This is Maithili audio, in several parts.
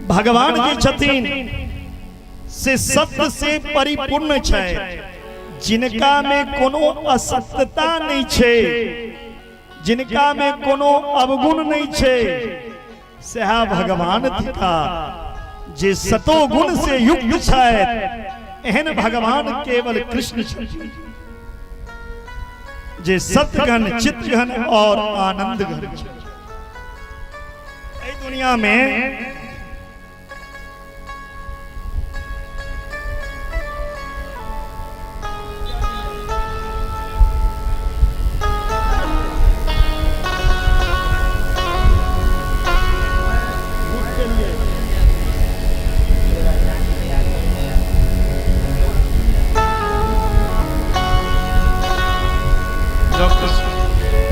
भगवान जे छथिन से सत्य से परिपूर्ण छै, जिनका में कोनो असत्यता नहीं छै, जिनका में कोनो अवगुण नहीं छै, सएह भगवान थिका जे सतो गुण से युक्त छथि। एहन भगवान केवल कृष्ण छथिन जे सतघन, चितघन और आनंद घन छै। एहि दुनिया में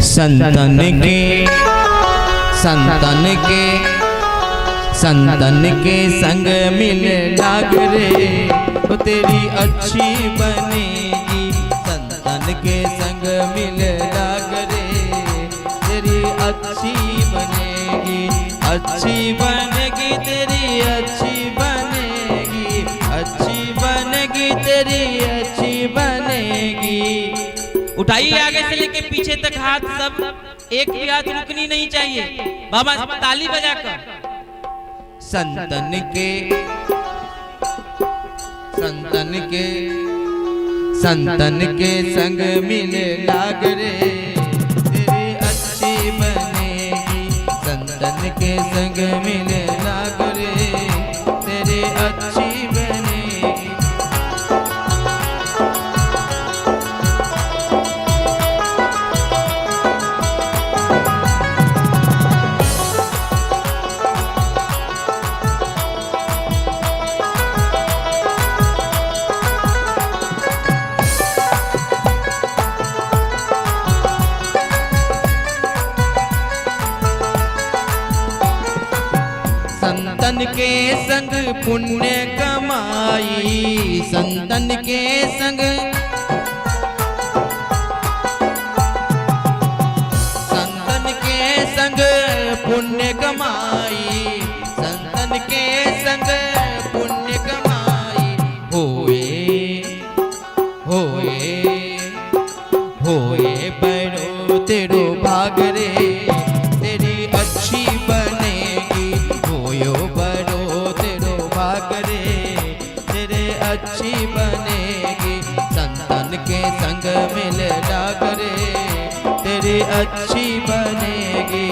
संतन के, संतन के, संतन के संग मिल लाग रे, तो तेरी अच्छी बनेगी। संतन के संग मिल लाग रे, तेरी अच्छी बनेगी, अच्छी बनेगी तेरी, अच्छी बनेगी, अच्छी बनेगी तेरी, अच्छी बनेगी। उठाइए आगे से लेके पीछे तक हाथ, सब एक भी हाथ रुकनी नहीं चाहिए बाबा, ताली बजाकर। संतन के, संतन के, संतन के संग मिल लाग रे, तेरी अच्छी बनेगी। संतन के संग मिल लाग रे, तेरी अच्छी बनेगी। संतन के संग पुण्य कमाई, संतन के संग, संतन के संग पुण्य कमाई, संतन के संग पुण्य कमाई। होए होए होए बड़ो तेरो भाग रे, तेरी अच्छी बनेगी। होयो बड़ो तेरो भाग रे, तेरे अच्छी बनेगी। संतन के संग मिल लाग रे, तेरी अच्छी बनेगी।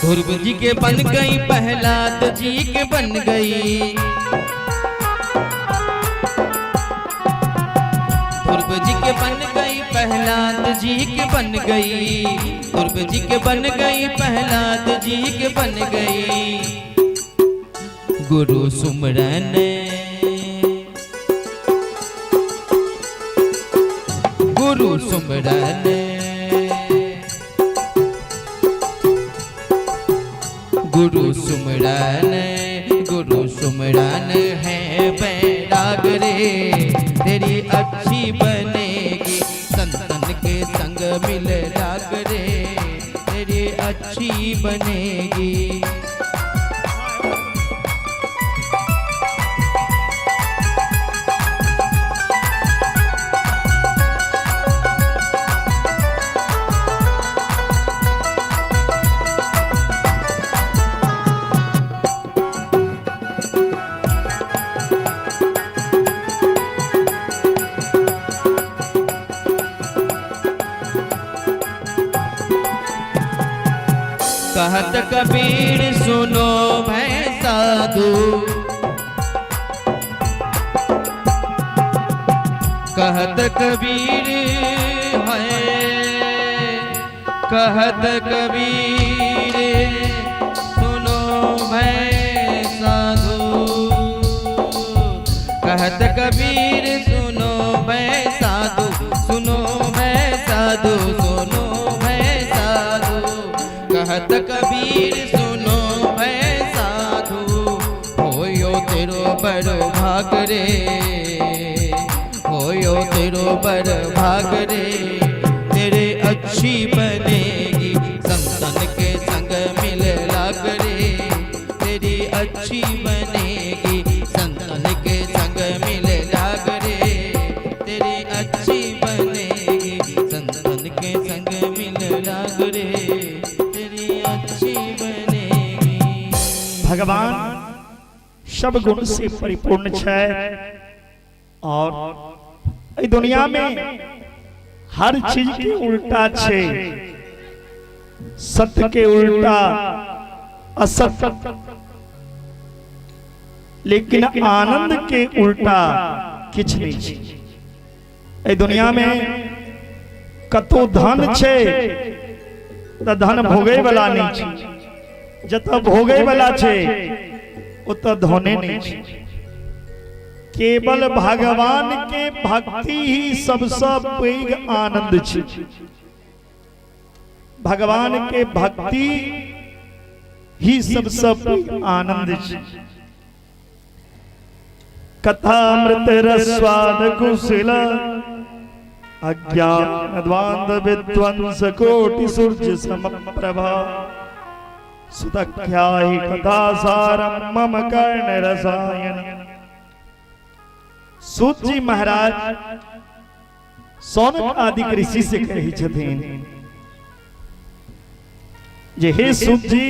ध्रुव जी के बन गई, प्रहलाद जी के बन गई। ध्रुव जी के बन गई, प्रहलाद जी के बन गई। ध्रुव जी के बन गई, प्रहलाद जी के बन गई। गुरु सुमरन, गुरु सुमरन, गुरु सुमरन, गुरु सुमरन है बैराग रे, तेरी अच्छी बनेगी। संतन के संग मिल लाग रे, तेरी अच्छी बनेगी। कहत कबीर सुनो भय साधु, कहत कबीर है, कहत कबीर सुनो भय साधु। कबीर सुनो भय साधु, सुनो भय साधु, सुनो भय साधु। कहत कबीर सुनो भय साधु, होयो तेरो बड़ भाग रे, होयो तेरो बड़ भाग रे। तेरे अच्छी बनेगी संतन के संग मिल लाग रे, तेरी अच्छी बनेगी संतन के संग मिल लाग रे, तेरी अच्छी बनेगी संतन के संग मिल लाग रे, तेरी अच्छी बनेगी। भगवान सब गुण से परिपूर्ण छै और एहि दुनिया में हर चीज के उल्टा छै। सत्य के उल्टा असत्य, लेकिन आनंद के उल्टा किछु नहीं छै। एहि दुनिया में कतौ धन छै तऽ धन भोगै वाला नहीं छै, जतऽ भोगै वाला छै ओतऽ धने नहीं छै। केवल भगवान के भक्ति ही सबसे पैघ आनंद छै। भगवान के भक्ति ही सबसे पैघ आनंद छै। कथामृत रस्वाद कुशल अज्ञान द्वांद विध्वंस कोटि सूर्य समप्रभा सुतख्याहि कथा सारम मम कर्ण रसायन। सूत जी महाराज सौनक आदि ऋषि से कहै छथिन जे हे सूत जी,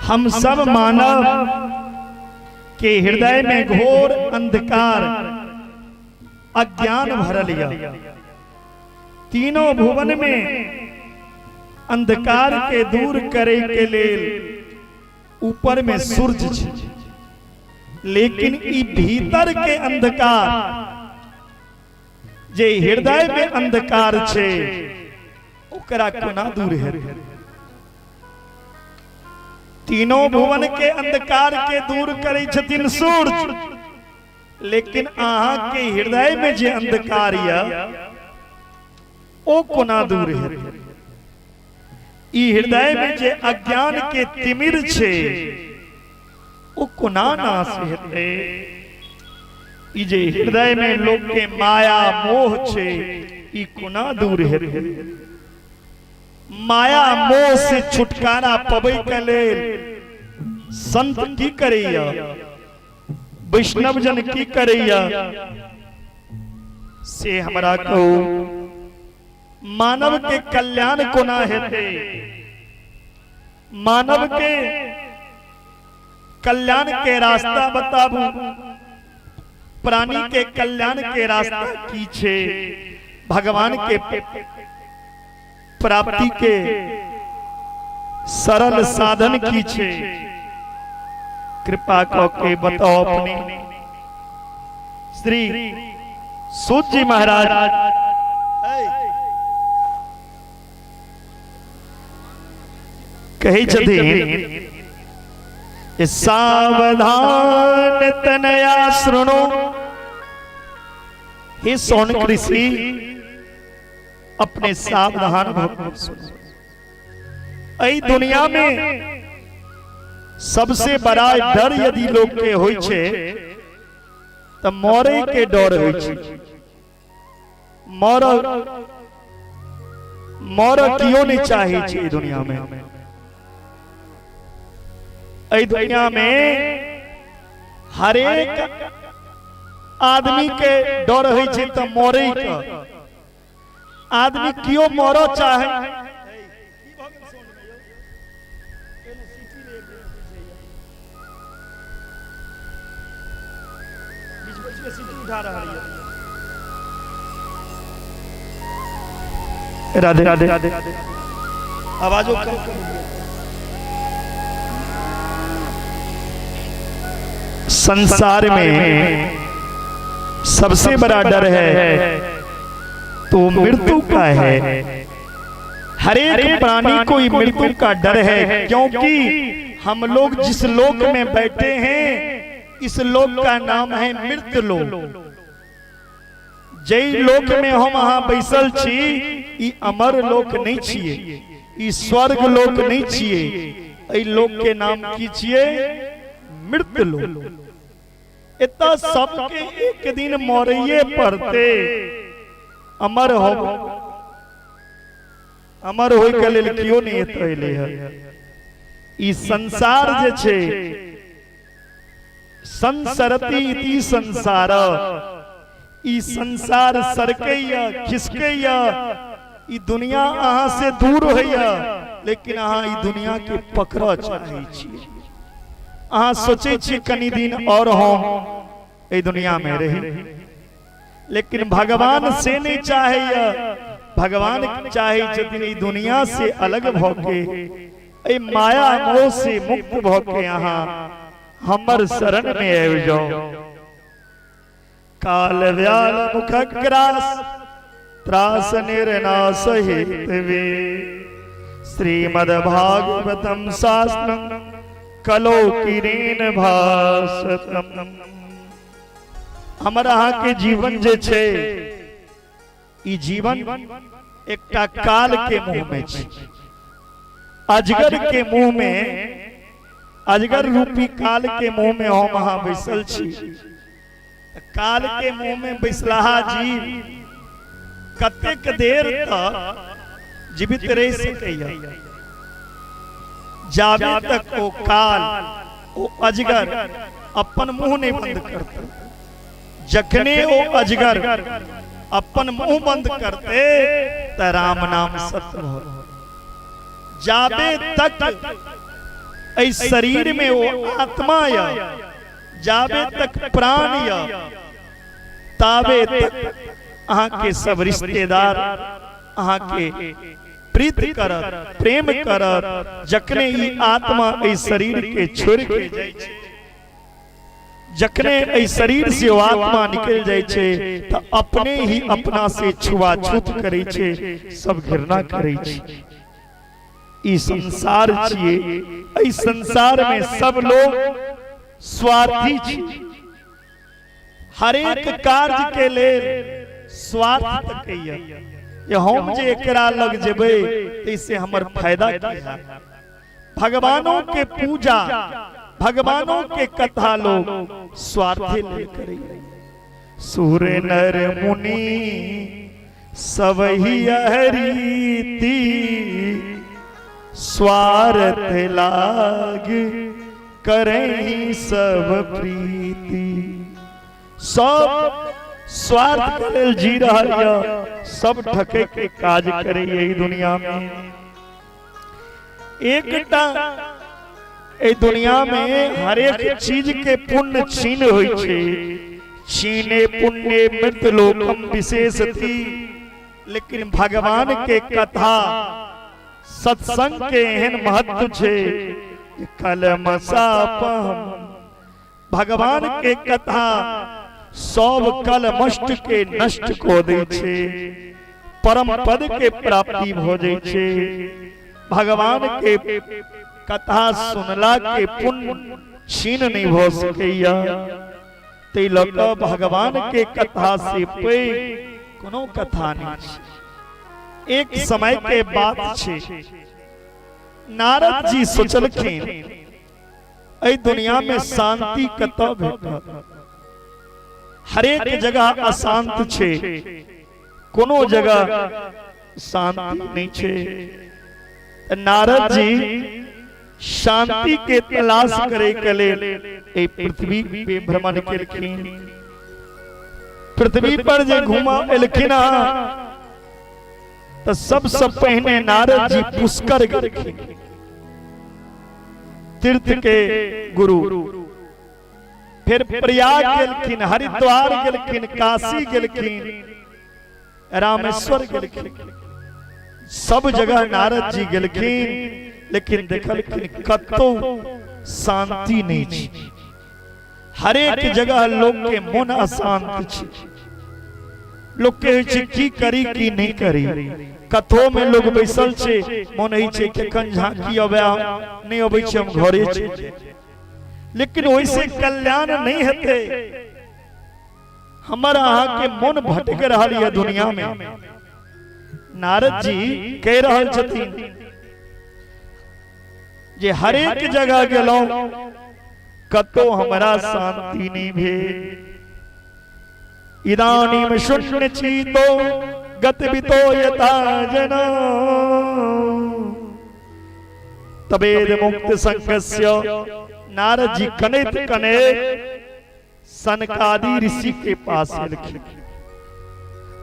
हम सब मानव के हृदय में घोर अंधकार अज्ञान भरल यऽ। तीनों भुवन में अंधकार के दूर करे के लेल ऊपर में सूर्य छै, लेकिन ई भीतर के अंधकार जे हृदय में अंधकार छै ओकरा कोना दूर हेतै? तीनों भुवन के अंधकार के दूर करै छथिन सूर्य, लेकिन अहाँ के हृदय में जे अंधकार यऽ ओ कोना दूर हेतै? ई हृदय में जे अज्ञान के तिमिर छै ओ कोना नाश हेतै? ई जे हृदय में लोक के माया मोह छै ई कोना दूर हेतै? माया मोह से छुटकारा पबै के लेल संत की करैया, वैष्णव जन की करैया से हमरा कहू। मानव के कल्याण कोना हेतै? मानव के कल्याण के रास्ता बताबू, प्राणी के कल्याण के रास्ता की छे, भगवान के प्राप्ति के सरल साधन की छे, कृपा क के बताओ अपने। श्री सूत जी महाराज कहै छथिन सावधान तनया सुनो हे सौनक ऋषि, अपने सावधान भऽ सुनो। एहि दुनिया में सबसे बड़ा डर यदि लोग के होइ छै तऽ मरे के डर होइ छै। मर मर कियो नहीं चाहे छै एहि दुनिया में। एहि दुनिया में हरेक आदमी के डर होइ छै तऽ मरे के। आदमी कियो मरऽ चाहे राधे राधे राधे, आवाजो कम करू। संसार में सबसे बड़ा डर है तो मृत्यु का है। हर एक प्राणी को ही मृत्यु का डर है, क्योंकि हम लोग जिस लोक में बैठे हैं इस लोक का नाम है मृत लोक। जै लोक में हम अहाँ बैसल छी ई अमर लोक नहीं छियै, ई स्वर्ग लोक नहीं छियै, एहि लोक के नाम की छियै? मृत लोक। एतऽ सबके एक दिन मरैये पड़ते। अमर हो, अमर होय के लेल केओ नहीं एतऽ एलै हँ। ई संसार जे छै, संसरती इति संसार, ई संसार सरकैया खिसकैया, ई दुनिया अहाँ से दूर होइया, लेकिन अहाँ ई दुनिया के पकड़ऽ चाहै छी। अहाँ सोचै छी कनी दिन और हम एहि दुनिया में रही, लेकिन भगवान से नहीं चाहैया। भगवान चाहै छथिन ई दुनिया से अलग भऽ के, एहि माया मोह से मुक्त भऽ के अहाँ हमर शरण में आबि जाउ। काल व्याल मुखक ग्रास त्रास निर्नाश हेतवे श्रीमद् भागवतम शास्त्रं कलो किरेन भासतम। हमर अहाँके जीवन जे छै, ई जीवन एकटा काल के मुंह में छै, अजगर के मुंह में, अजगर रूपी काल के मुंह में हम अहाँ बैसल छी। काल के मुंह में बैसलाहा जीव कतेक देर तक जीवित रहि सकैया? जाबे तक ओ काल, ओ अजगर अपन मुंह नहीं बंद करते। जखने ओ अजगर अपन मुंह बंद करते त राम नाम सत्य भ। जाबे तक एहि शरीर में ओ आत्मा य, जाबे तक प्राण य, ताबे तक अहाँके सब रिश्तेदार अहाँके प्रीत करत, प्रेम करत। जखने ई आत्मा एहि शरीर के छोड़ के जाइ छै, जखने एहि शरीर से ओ आत्मा निकलि जाइ छै, तऽ अपने ही अपना से छुआछूत करै छै, सब घृणा करै छै। ई संसार छियै, एहि संसार में सब लोग स्वार्थी छै। हरेक कार्य के लेल स्वार्थ तकैया जे हम जे एकरा लग जेबै तऽ इससे हमर फायदा की हैत। भगवानों के पूजा, भगवानों के कथा लोग स्वार्थे लेल करैया। सुर नर मुनि सब ही रीति स्वार्थ लाग करही सब प्रीति। सब स्वार्थ के लेल जी रहल यऽ, सब ठके के काज करे यही दुनिया में। एकटा एहि दुनिया में हरेक चीज के पुण्य छीन होइ छै, छीने पुण्य मृत लोकम विशेषति, लेकिन भगवान के कथा सत्संग के एहन महत्व छै कलमसापहम। भगवान के कथा सब कलमष्ट के नष्ट कऽ दै छै, परम पद के प्राप्ति भऽ जाइ छै। भगवान के कथा सुनला के पुण्य क्षीण नहीं भऽ सकैया। ताहि लऽ कऽ भगवान के कथा से पैघ कोनो कथा नहीं छै। एक समय के बात छै, नारद जी सोचलखिन एहि दुनिया में शांति कतऽ भेटत? हरेक जगह अशांत छै, कोनो जगह शांति नहीं छै। नारद जी शांति के तलाश करे के लेल एहि पृथ्वी पे भ्रमण केलखिन। पृथ्वी पर जे घुमा एलखिन तऽ सबसे पहिने नारद जी पुष्कर गेलखिन, तीर्थ के गुरु। फिर प्रयाग गेलखिन, हरिद्वार गेलखिन, काशी गेलखिन, रामेश्वर गेलखिन, सब जगह नारद जी गेलखिन, लेकिन देखलखिन कतौ शांति नहीं छै। हरेक जगह लोक के मन अशांत छै। लोक के होइ छै की करी की नहीं करी। कथो में लोग बैसल छै, मन होइ छै केखन झांकी अबै, नहीं अबै छै हम घरे चलि जाय। लेकिन ओहिसे कल्याण नहीं हेतै। हमर अहाँके मन भटक रहल यऽ दुनिया में। नारद जी कहि रहल छथिन जे हरेक जगह गेलहुं कतौ हमरा शांति नहीं भेल। इदानीम शून्य चीतो गतवितो यथा जना तबेद मुक्त संघस्य। नारद जी कनैत कनैत सनकादि ऋषि के पास एलखिन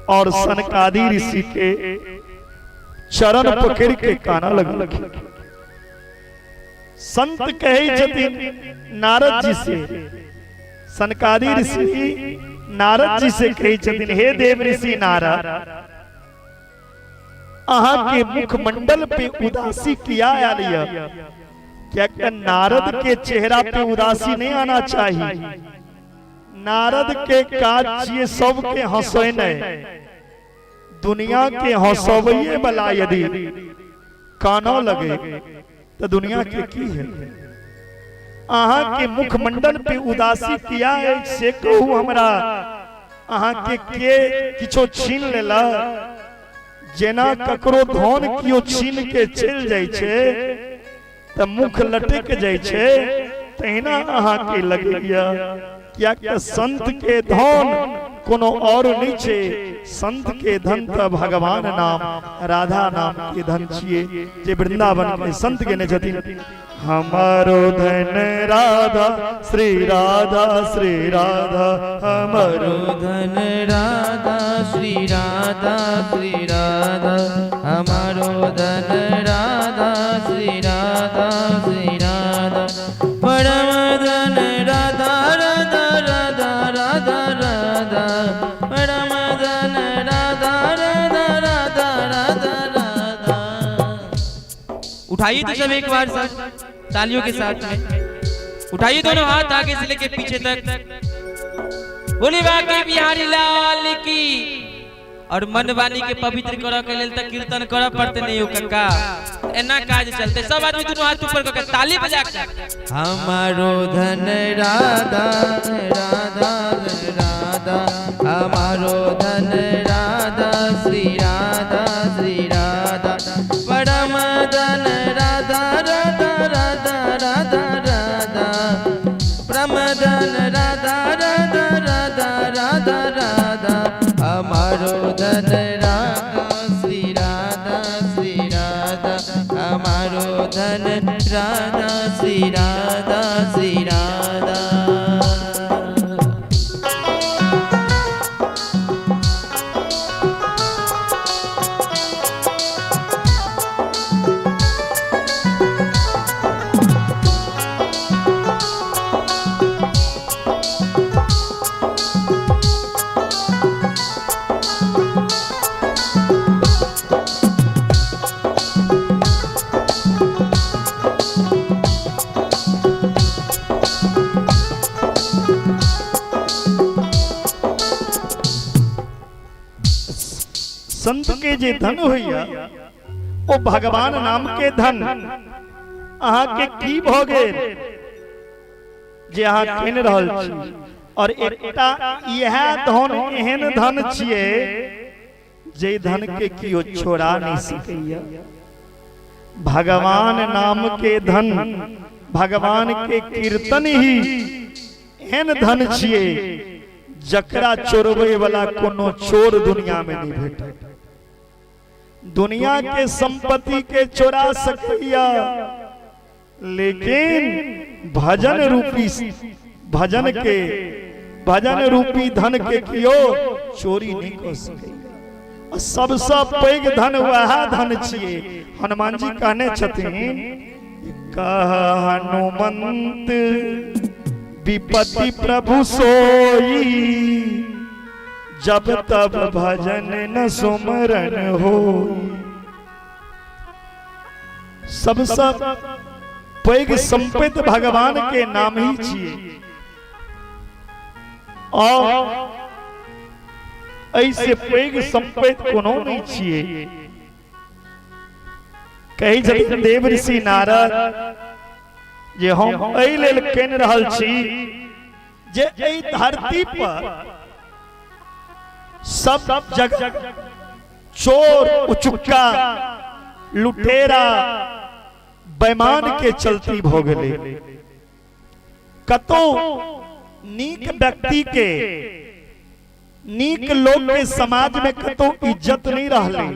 और सनकादि ऋषि के चरण पकड़ के काना लगलखिन। संत कहै छथिन नारद जी से, सनकादि ऋषि नारद जी से कहै छथिन, हे देव ऋषि नारद, अहाँ के मुखमंडल पे उदासी किया आयल यऽ? कियाकि नारद के चेहरा पे उदासी नहीं आना चाहिए। नारद के काज छियै सबके हंसेनाइ, दुनिया के हंसबैये वाला यदि कानऽ लगे तऽ दुनिया के की है। अहाँ के मुखमंडल पे उदासी किया अछि से कहू हमरा, अहाँ के किछो छीन लेलक? जेना ककरो धन कियो छीन के चलि जाइ छै तऽ मुख लटक जाइ छै, तहिना अहाँ के लगैया। कियाक तऽ संत के धन कोनो और नहीं छै, संत के धन तऽ भगवान नाम राधा नाम के धन छियै जे वृंदावन के संत गेने छथिन। हमारो धन राधा श्री राधा श्री राधा, हमारो धन राधा श्री राधा श्री राधा, हमारो धन राधा श्री राधा श्री राधा, परम धन राधा राधा राधा राधा राधा, परम धन राधा राधा राधा राधा राधा। उठाइए तो सब एक बार सर तालियों के साथ में उठाइए दोनों हाथ आगे से लेके पीछे तक। बोली बाकी बिहारी लाल की। और मन वाणी के पवित्र करऽ के लेल तऽ कीर्तन करऽ पड़ते नहीं हो कक्का, एना काज चलते। सब आदमी दोनों हाथ ऊपर करके ताली बजा के हमारो धन राधा राधा राधा, हमारो धन राधा श्री राधा श्री राधा, परम धन राधा राधा राधा राधा राधा, परम धन राधा राधा राधा राधा राधा, हमारो धन राधा श्री राधा श्री राधा, हमारो धन राधा श्री राधा श्री राधा। संत के जे धन होइया ओ भगवान नाम के धन। अहाँ के की भऽ गेल जे अहाँ कीन रहल छी? और एकटा इएह धन एहन धन छियै जे धन के कियो छोड़ा नहीं सकैया। भगवान नाम के धन, भगवान के कीर्तन ही एहन धन छियै जकरा चोरबै वाला कोनो चोर दुनिया में नहीं भेटत। दुनिया के संपत्ति के चोरा सकैया, लेकिन भजन रूपी भजन के भजन रूपी धन के कियो चोरी नहीं कर सकैया। सबसे पैघ धन वएह धन छियै। हनुमान जी कहने छथिन, कह हनुमंत विपत्ति प्रभु सोई, जब तब भजन न सुमरन हो। सबसे पैघ संपत्ति भगवान के नाम ही छियै। और ऐसे पैघ संपत्ति कोनो नहीं छियै। कहै छथिन देव ऋषि नारद जे हम एहि लेल कनि रहल छी जे एहि धरती पर सब जगह चोर उचुक्का लुटेरा बेमान के चलती भऽ गेलै। कतौ नीक व्यक्ति के, नीक लोग के समाज में कतौ इज्जत नहीं रहलै।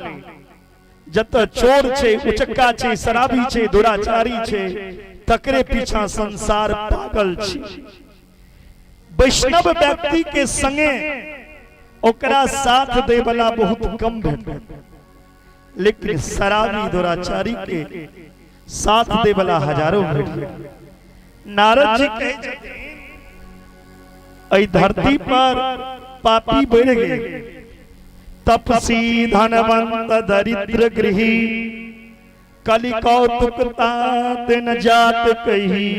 जतऽ चोर छै, उचक्का छै, शराबी छै, दुराचारी छै, तकरे पीछा संसार पागल छै। वैष्णव व्यक्ति के संगे ओकरा साथ दै वाला बहुत कम भेटत, लेकिन शराबी दुराचारी के साथ दै वाला हजारों भेट जायत। नारद जी कहै छथिन एहि धरती पर पापी बढ़ि गेल। तपसी धनवंत दरिद्र गृही कलि कौतुक तात न जात कही।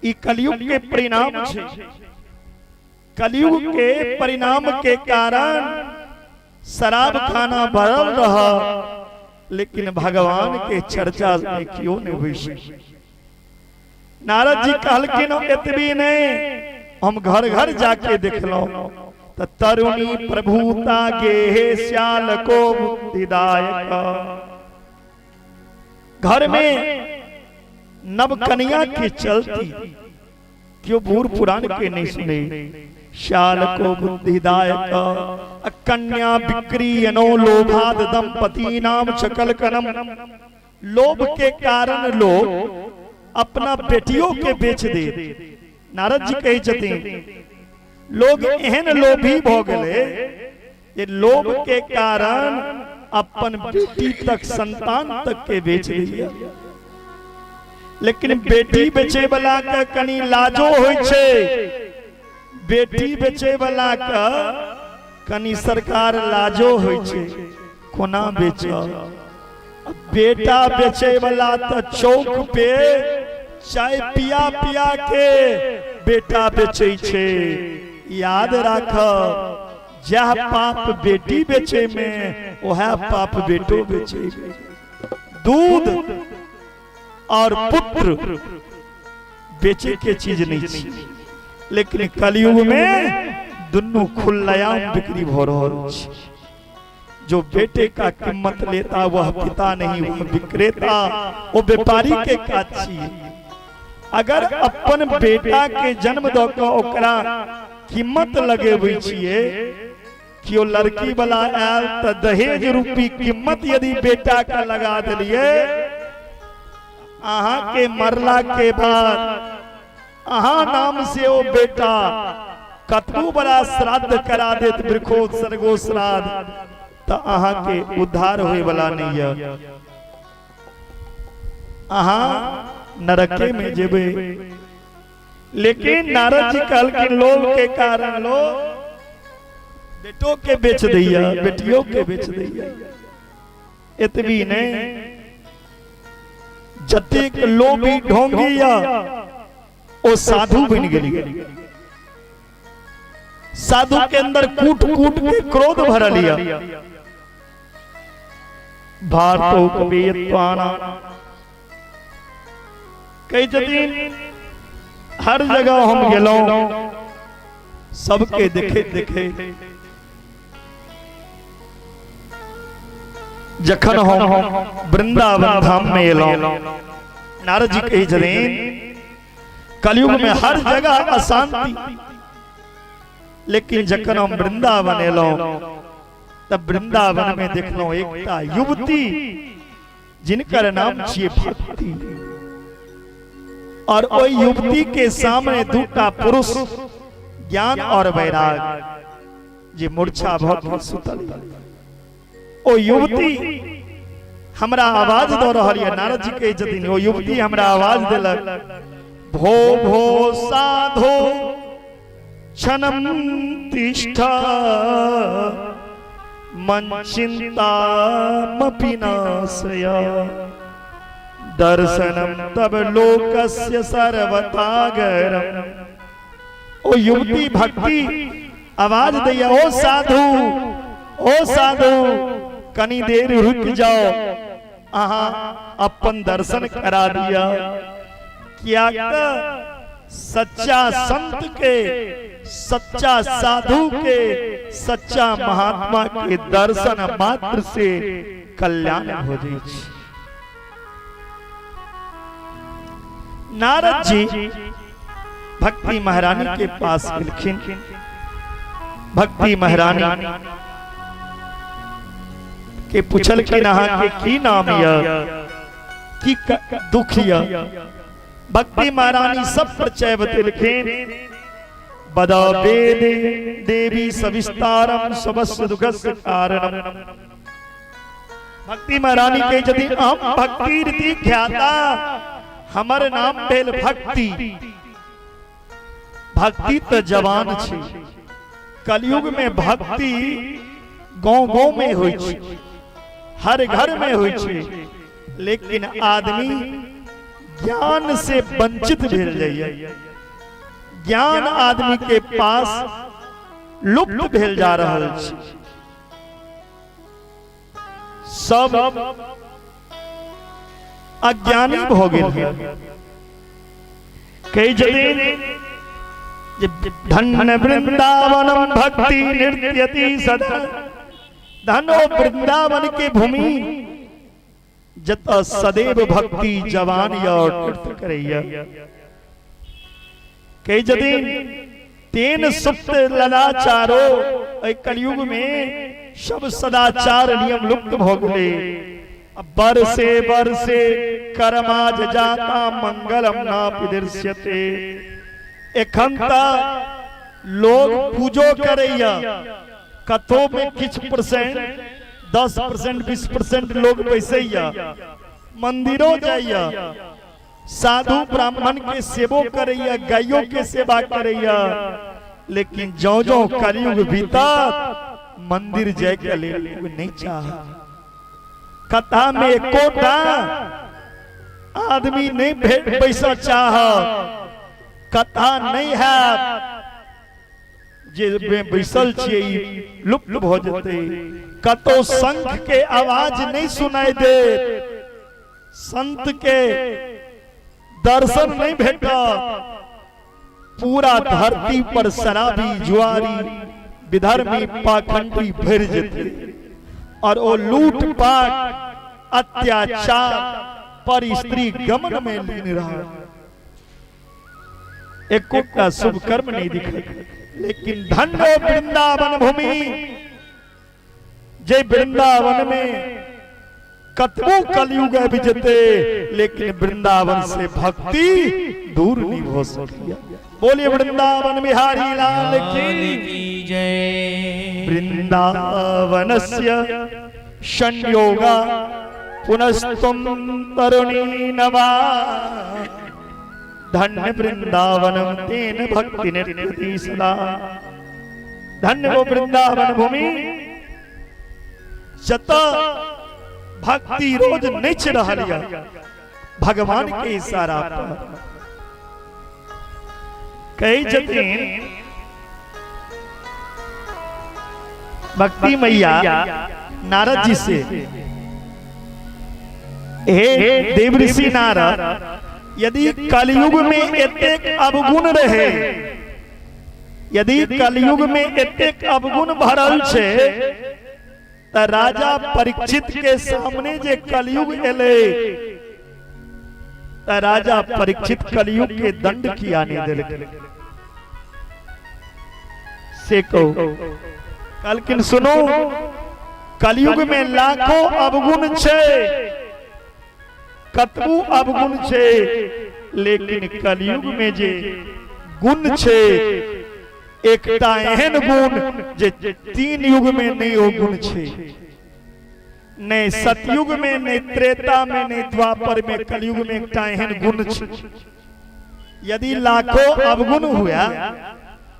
ई कलयुग के परिणाम छै। कलयुग के परिणाम के कारण शराब खाना भरल रह, लेकिन भगवान के चर्चा में क्यों नहीं हुई। नारद जी कहलखिन एतबी नहीं, हम घर घर जाके देखलहुं त तरुणी प्रभुता गेहे श्याल को बुद्धिदायक। घर में नवकनिया के चलती क्यों बूढ़ पुरान के नहीं सुने। श्याल को बुद्धिदायक कन्या विक्रियनो लोभाद दंपति नाम चकलकनम। लोभ के कारण लोग अपना बेटियों के बेच दे। नारद जी कहै छथिन लोग एहन लोभी भ गेलै जे लोभ के कारण अपन बेटी तक, संतान तक के बेच दैया। लेकिन बेटी बेचे वाला के कनी लाजो होइ छै, बेटी बेचे वाला के कनी सरकार लाजो होइ छै, कोना बेच। बेटा बेचे वाला तो चौक पे चाय पिया पिया के बेटा बेचे छै। याद राख, जह पाप बेटी बेचे में वह पाप बेटो बेचे में। दूध और पुत्र बेचे के चीज नहीं छी, लेकिन कलयुग में दुनू खुल्लायाम बिक्री भ रहल छै। जो बेटे का कीमत लेता वह पिता नहीं, वह विक्रेता, वो व्यापारी के काज छी। अगर अपन बेटा के जन्म द के ओकरा कीमत लगेबै छियै, केओ लड़की वाला आयल त दहेज रूपी कीमत यदि बेटा के लगा देलियै, अहाँ के मरला के बाद अहाँ नाम से ओ बेटा कतबो बड़ा श्राद्ध करा देत, वृक्षोत्सर्गो श्राद्ध, त अहाँ के उद्धार होए वाला नहीं है, अहाँ नरके में जेबै। लेकिन नारद जी कहलखिन लोभ के कारण लोग बेटो के बेच दैया, बेटियों के बेच दैया। एतबी नहीं, जतेक लोभी ढोंगी या ओ साधु बन गेली। साधु के अंदर कूट कूट के क्रोध भरल या। भारतोपवेयत्वाना कहै छथिन हर जगह हम गेलहुं, सबके देखे देखे जखन हम वृंदावन धाम में एलहुं, नारद जी कहै छथिन कलयुग में हर जगह अशांति, लेकिन जखन हम वृंदावन एलहुं तब वृंदावन में देखलहुं एकटा युवती जिनकर नाम छियै भक्ति, और ओहि युवती के सामने दूटा पुरुष ज्ञान और वैराग जे मूर्छा भऽ के सुतल। ओ युवती हमरा आवाज दऽ रहल यऽ। नारद जी कहै छथिन ओ युवती हमरा आवाज देलक, भो भो साधो क्षणम तिष्ठ मन चिंतामपि नाशय दर्शनम तब लोकस्य सर्वतागरम। ओ युवती भक्ति आवाज दैया, ओ साधु, ओ साधु, कनी देर रुक जाओ, अहाँ अपन दर्शन करा दिया। कियाक तऽ सच्चा संत के, सच्चा साधु के, सच्चा महात्मा के दर्शन मात्र से कल्याण हो जाइ छै। नारद जी भक्ति महारानी के पास गेलखिन। भक्ति महारानी के पूछलखिन, अहाँ के की नाम यऽ, की दुख यऽ? भक्ति महारानी सब परिचय बतेलखिन। बद वेद देवी सविस्तारम सबस्य दुखस्य कारणम। भक्ति महारानी के यदि हम भक्ति रीति ख्याता, हमर नाम भेल भक्ति। भक्ति तो जवान छे, कलयुग में भक्ति गांव गांव में होइ छे, हर घर में होइ छे, लेकिन आदमी ज्ञान से वंचित भेल जाइए। ज्ञान आदमी के पास लुप्त भेल जा रहल छे। सब अज्ञानी भऽ गेल है। कहै छथिन जे धन वृंदावनम भक्ति नृत्यति सदा। धनो वृंदावन के भूमि जतऽ सदैव भक्ति जवान या और नृत्य करैया। कहै छथिन तेन सुप्त ललाचारो, एहि कलयुग में सब सदाचार नियम लुप्त भऽ गेलै। बरसे बरसे कर्माज जाता मंगलम नापि दृश्यते। एखन तऽ लोग पूजो करैया, कतौ में किछु परसेंट, 10%, 20% लोग बैसैया, मंदिरो जाइया, साधु ब्राह्मण के सेवो करैया, गाइयो के सेवा करैया, लेकिन जौ जौ कलयुग बीतत मंदिर जाय के लेल लोग नहीं चाह। कथा में एकोटा आदमी नहीं भेट पैसा चाह, कथा नहीं है जे बैसल छियै ई लुप्त भऽ जेतै। कतौ शंख के आवाज नहीं सुनाई देत, संत के दर्शन नहीं भेटत, पूरा धरती पर शराबी, जुआरी, विधर्मी, पाखंडी भरि जेतै और ओ लूटपाट, अत्याचार पर स्त्री गमन में लीन रहा, एकोटा शुभ कर्म नहीं दिखे। लेकिन धन्य वृंदावन भूमि, जे वृंदावन में कतबो कलयुग आबि जेतै लेकिन वृंदावन से भक्ति दूर नहीं हो सकिया। बोलिए वृंदावन बिहारी लाल की जय। वृंदावनस्य संयोगा पुनस्त्वं तरुणी नवा, धन्य वृंदावनम तेन भक्ति निर्गति सदा। धन्य वो वृंदावन भूमि जत भक्ति रोज नच रहल यऽ भगवान के इशारा पर। कहै छथिन भक्ति मैया नारद जी से, हे देव ऋषि नारद, यदि कलयुग में एतेक अवगुण रहे, यदि कलयुग में एतेक अवगुण भरल छै त राजा परीक्षित के सामने जे कलयुग एलै त राजा परीक्षित कलयुग के दंड किया नहीं देलकै? से कहू। कहलखिन सुनू, कलयुग में लाखों अवगुण छै, कतबू अवगुण छै, लेकिन कलयुग में जे गुण छै, एकटा एहन गुण जे तीन युग में नहीं ओ गुण छै, नहीं सतयुग में, नहीं त्रेता में, नहीं द्वापर में, कलयुग में एकटा एहन गुण छै। यदि लाखों अवगुण हुआ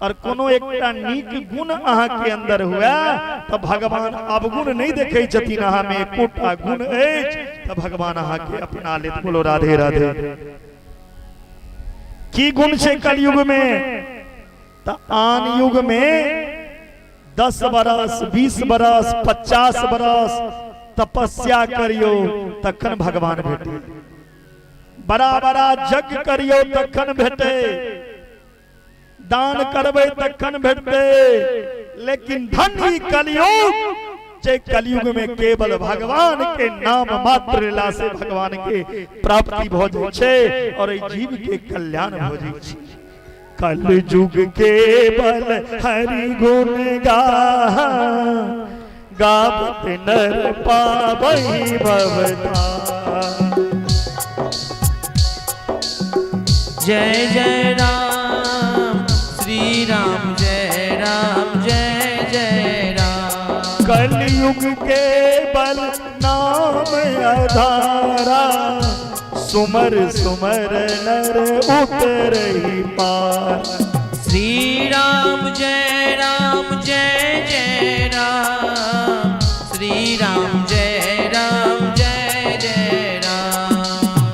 और कोनो एकटा नीक गुण अहाँ के अंदर हुआ तो भगवान अवगुण नहीं देखे छथिन, अहाँ में एकोटा गुण अछि तो भगवान अहाँ के अपना लेत। बोलो राधे राधे। की गुण छै कलयुग में? तो आन युग में 10 बरस, 20 बरस, 50 बरस तपस्या करियो तखन भगवान भेटे। बड़ा बड़ा यज्ञ करियौ तखन भेटै, दान करबै तखन भेटतै, लेकिन धन ई कलयुग जे कलयुग में केवल भगवान के नाम मात्र लेला से भगवान के प्राप्ति भऽ जाइ छै और एहि जीव के कल्याण भऽ जाइ छै। कलयुग केवल हरि गुण गा गावत नर पावई भवता। जय जय राम श्री राम जय राम जय जय राम। कलयुग के बल नाम अधारा, सुमर सुमर नर उतरही पार। श्री राम जय राम जय जय राम, श्री राम जय राम जय जय राम।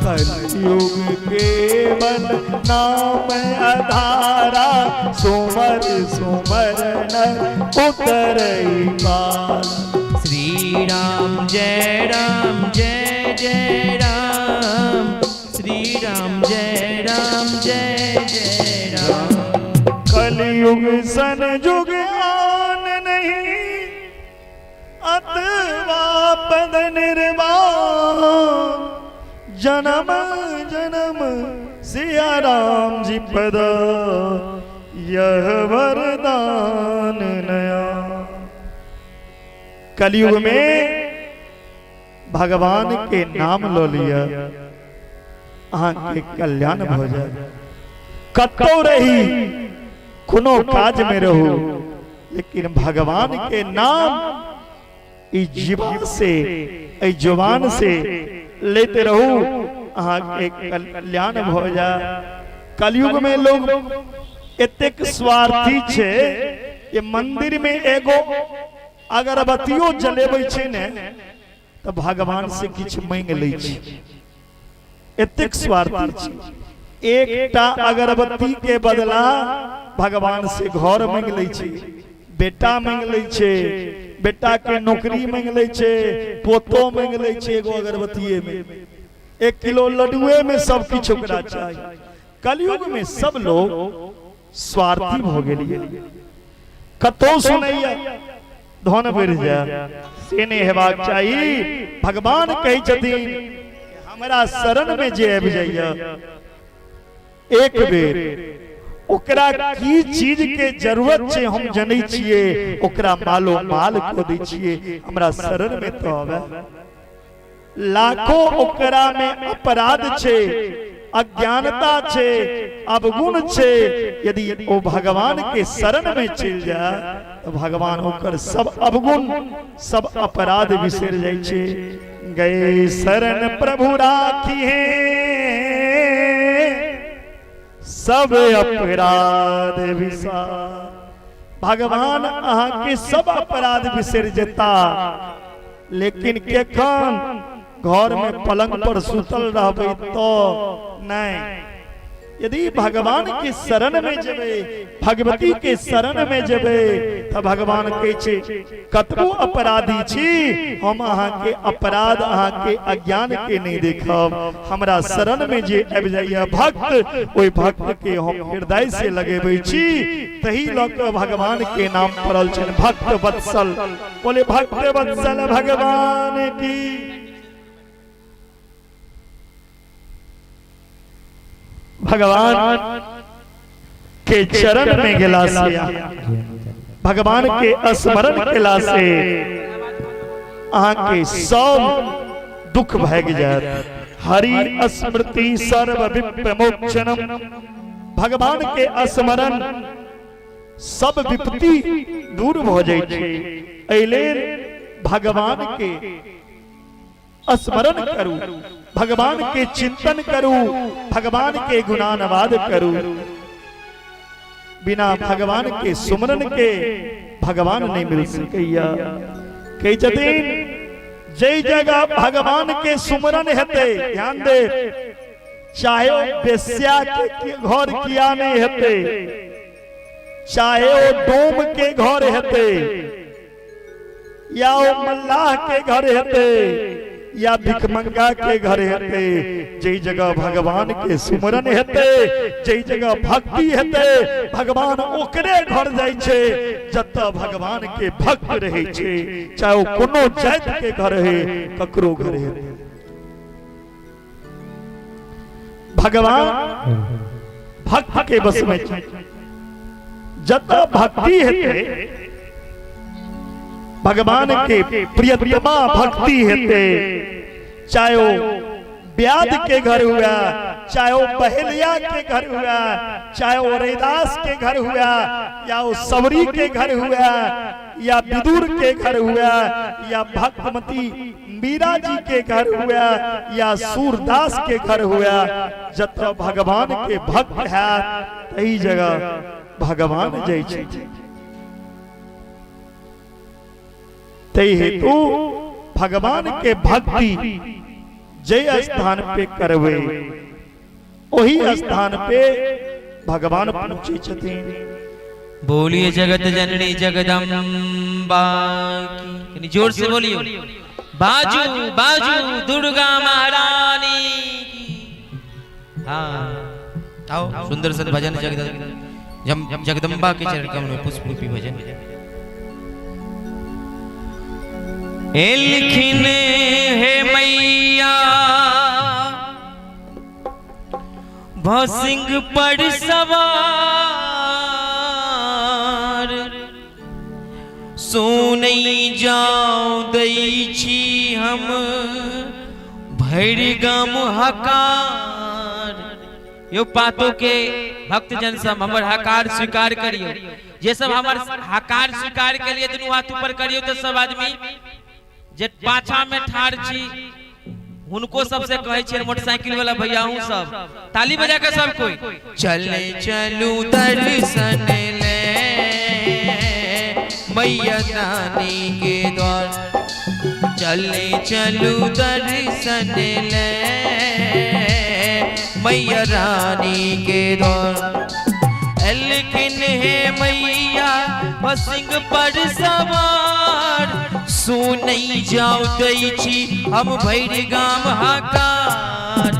कलयुग केवल नाम अधारा, सुमर सुमर नर उतरही पार। श्री राम जय राम जय जय राम, श्री राम जय राम जय जय राम। कलयुग सन जुग आन नहीं, अतवा पद निर्वाण। जन्म जन्म सिया राम जी पद, यह वरदान नया। कलयुग में भगवान के नाम ल लिया, अहाँ के कल्याण भ जाए। कतौ रही, कोनो काज में रहू, लेकिन भगवान के नाम ई जीवन से ई जुबान से लेते रहू, अहाँ के कल्याण भ जाए। कलयुग में लोग एतेक स्वार्थी छै जे मंदिर में एगो अगरबत्तियो जलेबै छै ने तऽ भगवान से किछु मांगि लै छै। एतेक स्वार्थी छै, एकटा अगरबत्ती के बदला भगवान से घर मांगि लै छै, बेटा मांगि लै छै, बेटा के नौकरी मांगि लै छै, पोतो मांगि लै छै। एगो अगरबत्तिये में, 1 किलो लड्डुए में सब किछु ओकरा चाही। कलयुग में सब लोग स्वार्थी भऽ गेलियै। कतौ सुनैया धन बढ़ि जाय, से नहि हेबाक चाही। भगवान कहै छथिन हमरा शरण में जे आबि जाइया एक बेर, ओकरा की चीज के जरूरत छै हम जनै छियै, ओकरा मालो माल कऽ दै छियै। हमरा शरण में तो आबै। लाखों ओकरा में अपराध छै, अज्ञानता छै, अवगुण छै, यदि ओ भगवान के शरण में चलि जाय तो भगवान ओकर सब अवगुण सब अपराध बिसरि जाइ छै। गए शरण प्रभु राखी है सब अपराध विसार। भगवान अहाँ के सब अपराध बिसरि जेता, लेकिन केखन घर में पलंग पर सुतल रहबै तो नहीं। यदि भगवान के शरण में जेबै, भगवती के शरण में जेबै, तऽ भगवान कहै छै कतबो अपराधी छी हम अहाँ के अपराध अहाँ के अज्ञान के नहीं देखब। हमरा शरण में जे आबि जाइए भक्त, ओहि भक्त के हम हृदय से लगेबै छी। तही लऽ कऽ भगवान के नाम पड़ल छनि भक्त वत्सल। बोले भक्त वत्सल भगवान की। भगवान के चरण में गेला से, भगवान के स्मरण केला से अहाँ के सब दुख भागि जायत। हरि स्मृति सर्व विप्रमोक्षणम। भगवान के स्मरण सब विपत्ति दूर भऽ जाइ छै। एहि लेल भगवान के स्मरण करू, भगवान के चिंतन करू, भगवान के गुणानुवाद करू। बिना भगवान के सुमरन के भगवान नहीं मिल सकैया। कहै छथिन जै जगह भगवान के सुमरन हेतै, ध्यान दे, चाहे ओ बेस्या के घर किया नहीं हेतै, चाहे ओ डोम के घर हेतै, या ओ मल्लाह के घर हेतै, या भिखमंगा के घर हेतै, जै जगह भगवान के सुमरन हेतै, जै जगह भक्ति हेतै, भगवान ओकरे घर जाइ छै जतऽ भगवान के भक्त रहै छै, चाहे ओ कोनो जाति के घर है, ककरो घर हेतै। भगवान भक्त के बस में छै। जतऽ भक्ति हेतै, भगवान के प्रियतमा भक्ति हेतै, चाहे वो ब्याद के घर हुआ, चाहे वो बहेलिया के घर हुआ, चाहे वो रैदास के घर हुआ, या वो सबरी के घर हुआ, या विदुर के घर हुआ, या भक्तमती मीरा जी के घर हुआ, या सूरदास के घर हुआ, जत भगवान के भक्त है तही जगह भगवान जाइ छथिन। तै हेतु भगवान के भक्ति जे स्थान पे करबै ओही स्थान पे भगवान पहुँचे छथिन। बोलिए जगत जननी जगदम्बा की, जोर से बोलिए, बाजू बाजू दुर्गा महारानी की। हाँ आओ सुंदर सन भजन जगदम्बा के चरण कमल में पुष्प रूपी भजन। एलखिन हे मैया भसिंग पर सवार, सुनै जाओ दै छी हम भरि गाम हकार। यो पातो के भक्तजन सब हमर हकार स्वीकार करियो। जे सब हमर हकार स्वीकार के लिए दुनू हाथ ऊपर करियो तो सब आदमी जे पाछा में ठाड़ छी हुनको सबसे कहै छियनि मोटरसाइकिल वाला भैया हूँ सब ताली बजा के सब कोई चले चलू दर्शन ले मैया रानी के द्वार, चले चलू दर्शन ले मैया रानी के द्वार। एलखिन हे मैया सिंह पर सवार, सुनै जाओ दै छी हम भरि गाम हकार।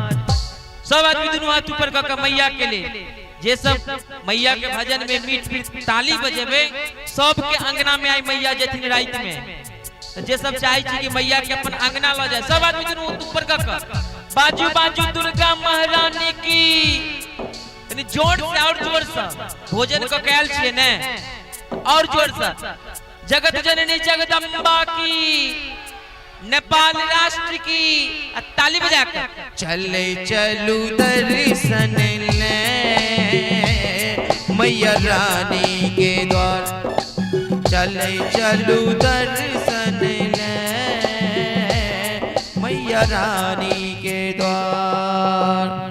सब आदमी दुनू हाथ ऊपर कऽ के मैया के लिए जे सब मैया के भजन में मीठ मीठ ताली बजेबे सबके अंगना में आई मैया जेथिन राति में। तो जे सब चाहे छी कि मैया के अपन अंगना ल जाए सब आदमी दुनू हाथ ऊपर कऽ के बाजू बाजू दुर्गा महारानी की, यानी जोर से और जोर से भोजन कऽ के आयल छियै ने, और जोर से जगत जननी जगदम्बा की, नेपाल राष्ट्र की, आ ताली बजा के चले चलू दर्शन ले मैया रानी के द्वार, चले चलू दर्शन ले मैया रानी के द्वार।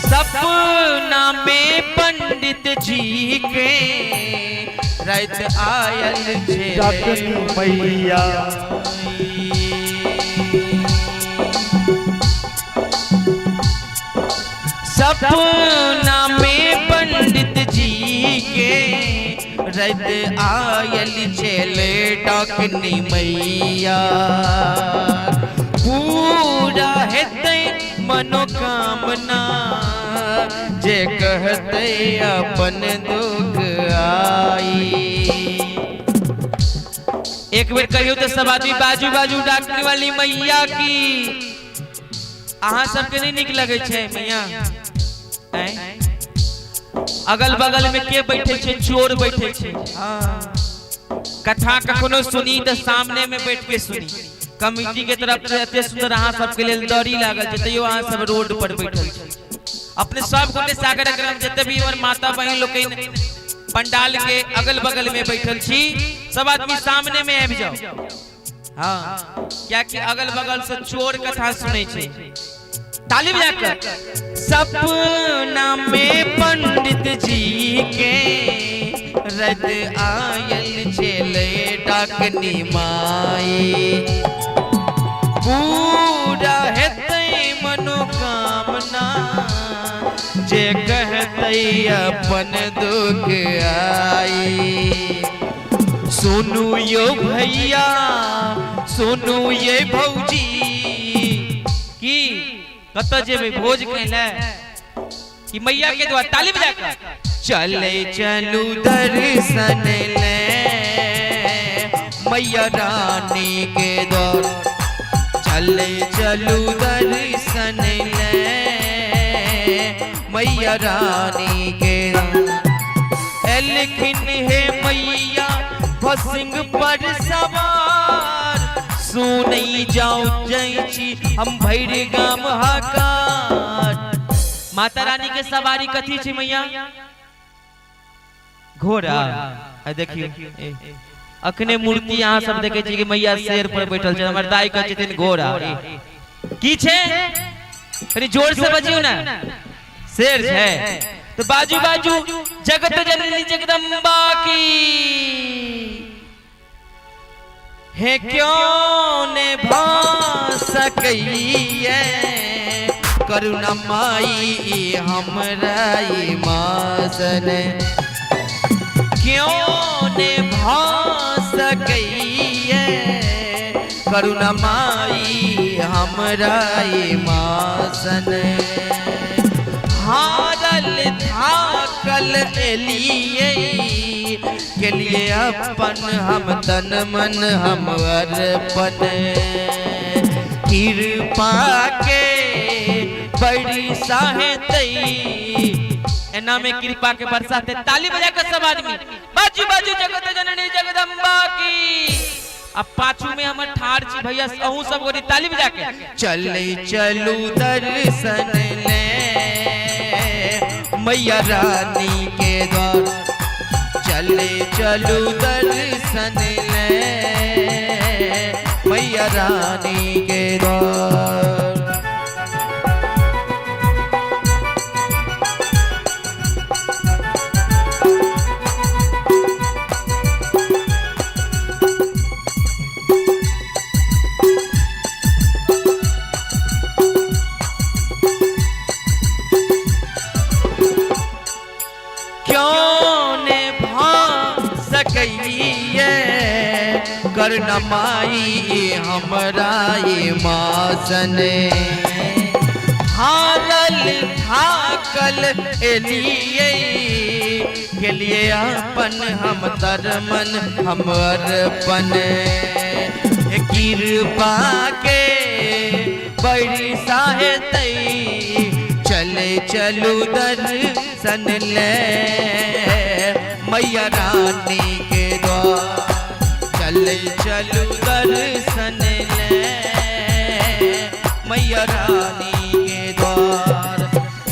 सपना में पंडित जी के रात आयल छे डाकनी मैया, सपना में पंडित जी के रात आयल छेले डाकनी मैया, पूरा हेतै मनोकामना जे कहते अपन दुख आई। एक बेर कहियो तो सब आदमी बाजू बाजू डाकनी वाली मैया की। अहाँ सबके नहीं निक लगे छै मैया? अगल बगल में के बैठे छै? चोर बैठे छै। कथा कखनो सुनी तो सामने में बैठ के सुनी। कमिटी के तरफ से एते सुंदर अहाँ सबके लेल दरी लागल छै, तैयो अहाँ सब रोड पर बैठल छी। अपने सब गोटे सागर अग्रम जते भी हमर माता बहिन लोकनि पंडाल के अगल बगल में बैठल छी, सब आदमी सामने में आबि जाओ। हाँ, कियाकि अगल बगल से चोर कथा सुनै छै। ताली बजा कर। सपना में पंडित जी के रद आयल छेलै डाकनी माई, पूरा हेतै मनोकामना जे कहतै अपन दुख आई। सुनू यो भैया, सुनू ये भौजी, की कतऽ जेबै भोज खाइ कि मैया के द्वार? ताली बजा कर चले चलू दर्शन ले मैया रानी के द्वार, चले चलू दर्शन ले मैया रानी के। एलखिन हे मैया भसिंग पर सवार, सुनै जाओ जय छी हम भैर गाम हकार। माता रानी के सवारी कथी छै मैया? घोड़ा। आ देखियो, अखने मूर्ति अहाँ सब देखे छी कि मैया शेर पर बैठल छै, हमर दाई कहै छथिन घोड़ा। की छै? कनि जोर से बजियौ ने। शेर छै तो बाजू बाजू जगत जननी जगदम्बा की। हे क्यों ने भा सकैये करुणा माई हमरा ई मासन, क्यों ने भा सकैये करुणा माई हमरा ई मासन। हारल थाकल एलियै के लिए अपन हम तन मन हम अर्पण, कृपा के बड़ी साहेतई एना में कृपा के बरसाते। ताली बजा कर सब आदमी बाजू बाजू जगत जननी जगदम्बा की। अब पाछू में हमर ठाड़ छी भैया, अहूँ सब गोटी ताली बजा के चले चलू दर्शन ले मैया रानी के द्वार, चले चलू दर्शन ले मैया रानी के द्वार। क्यों ने भा सकैये करुणा माई हमरा ई मासन, हारल थाकल एलियै के लिए अपन हम तर मन हम अर्पण, कृपा के बड़ी साहेतई चले चलू दर्शन ले मैया रानी के द्वार, चले चलू दर्शन ले मैया रानी के द्वार।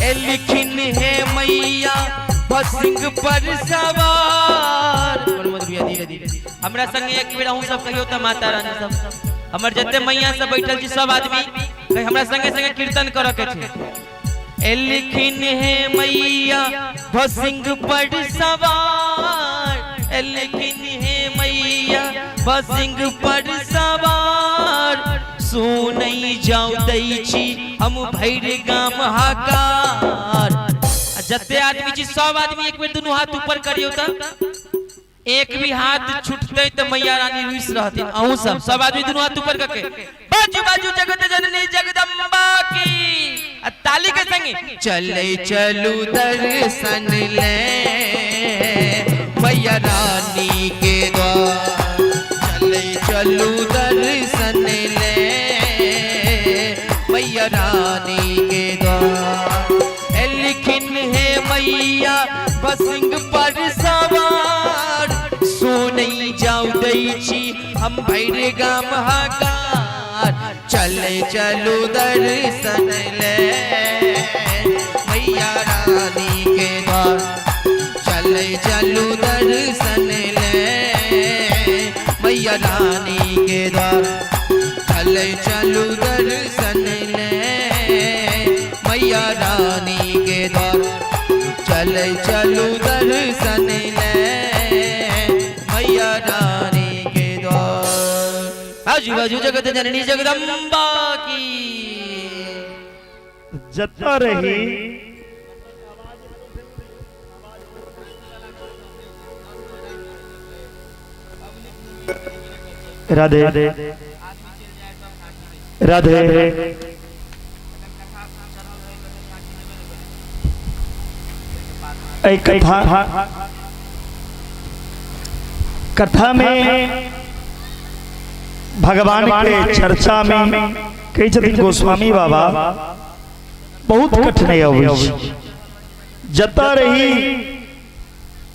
एलखिन हे मैया भसिंग पर सवार। धीरे धीरे हमरा संगे एक बेर अहूँ सब कहियो त माता रानी सब हमर जते मैया सब बैठल छी सब आदमी हमरा संगे संगे कीर्तन करऽ के छै। एलखिन हे मैया भसिंग पर सवार, एलखिन हे मैया भसिंग पर सवार, सुनै जाउ दै छी हम भैर गाम हकार। जते आदमी छी सब आदमी एक बेर दुनू हाथ ऊपर करियौ त एक भी हाथ छूटते त मैया रानी रुस रहथिन। अहूँ सब सब आदमी दुनू हाथ ऊपर करके बाजू बाजू जगत जननी जगदम्बा की आ ताली के संगे चले चलू दर्शन ले मैया रानी के द्वार, चले चलू दर्शन ले मैया रानी के द्वार। एलखिन हे मैया बसिंग पर सवार, सुनै जाउ दै छी हम भैर गाम हकार, चले चलू दर्शन ले मैया रानी के द्वार, चले चले चलू दर्शन ले मैया रानी के द्वार, चले चलू दर्शन ले मैया रानी के द्वार, चले चलू दर्शन ले मैया रानी के द्वार। आजू बाजू जगत जननी जगदम्बा की। जतऽ रही राधे राधे। एहि कथा कथा में भगवान के चर्चा में कहै छथिन गोस्वामी बाबा बहुत कठिनाई अबै छै। जतऽ रही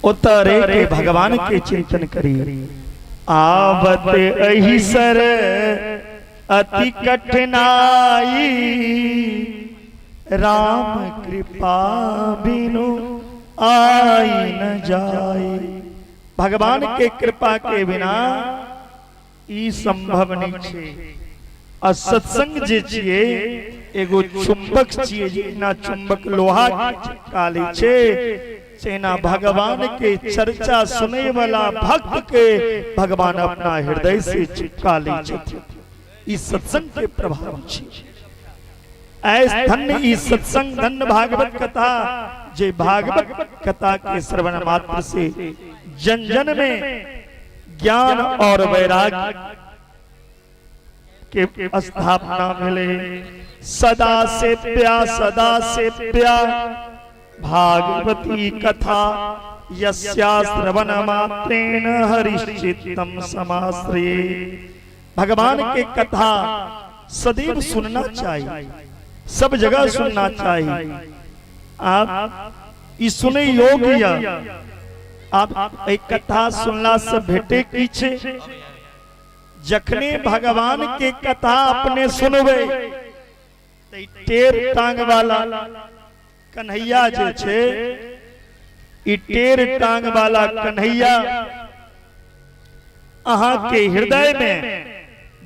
ओतऽ रहि के भगवान के चिंतन करी। आवत एहि सर अति कठिनाई, राम कृपा बिनु आई न जाई। भगवान के कृपा के बिना ई संभव नहीं छे। आ सत्संग जे छिए एगो चुंबक छिए, जेना चुंबक लोहा के चिपका लै छे, तेना भगवान के चर्चा सुने वाला भक्त के भगवान अपना हृदय से चिपका लै छथिन। ई सत्संग के प्रभाव छी। ऐस धन्य ई सत्संग, धन्य भागवत कथा, जे भागवत कथा के श्रवण मात्र से जन जन में ज्ञान और वैराग्य के स्थापना मिले। सदा से प्या सदा से प्या भागवती कथा, यस्या श्रवण मात्रेण हरिश्चित्तम समाश्रये। भगवान के कथा सदैव सुनना चाहिए, सब जगह सुनना चाहिए। आप ई सुने योग्य या आप एक कथा सुनला से भेटे की छे? जखने भगवान के कथा अपने सुनबे त ई टेर टांग वाला कन्हैया जे छे, ई टेर टांग वाला कन्हैया अहाँ के हृदय में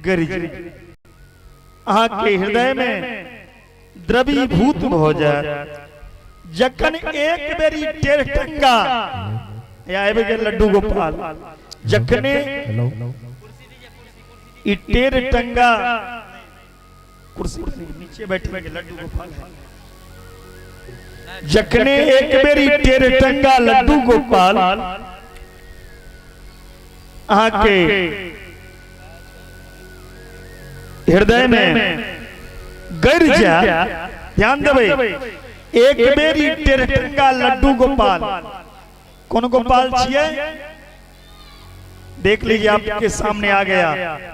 गरि जाए, अहाँ के हृदय में द्रवीभूत भऽ जाए। जखन एक बेर ई टेढ़ टंगा या आबि गेल लड्डू गोपाल, जखने ई टेढ़ टंगा कुर्सी पर नीचे बैठे के लड्डू गोपाल है, जखने एक बेर ई टेढ़ टंगा लड्डू गोपाल अहाँ के हृदय में गिर जाए, ध्यान देबै, एक बेर ई टेढ़टंगा लड्डू गोपाल, कौन गोपाल छियै देख लीजिए, आपके सामने आ गया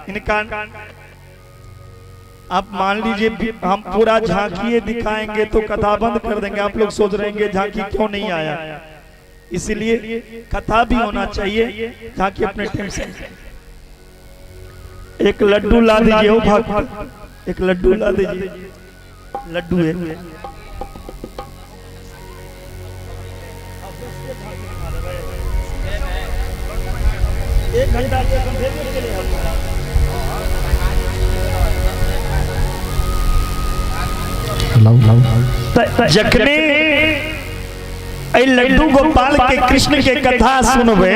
इनका। आप मान लीजिए हम पूरा झांकी दिखाएंगे तो कथा बंद कर देंगे, आप लोग सोच रहे हैं झांकी क्यों नहीं आया, इसलिए कथा भी होना चाहिए झांकी अपने टाइम से। एक लड्डू ला दीजिए ओ भक्त, एक लड्डू ला दीजिए, लड्डू है। एक घंटा जखने एहि लड्डू गोपाल के कृष्ण के कथा सुनबे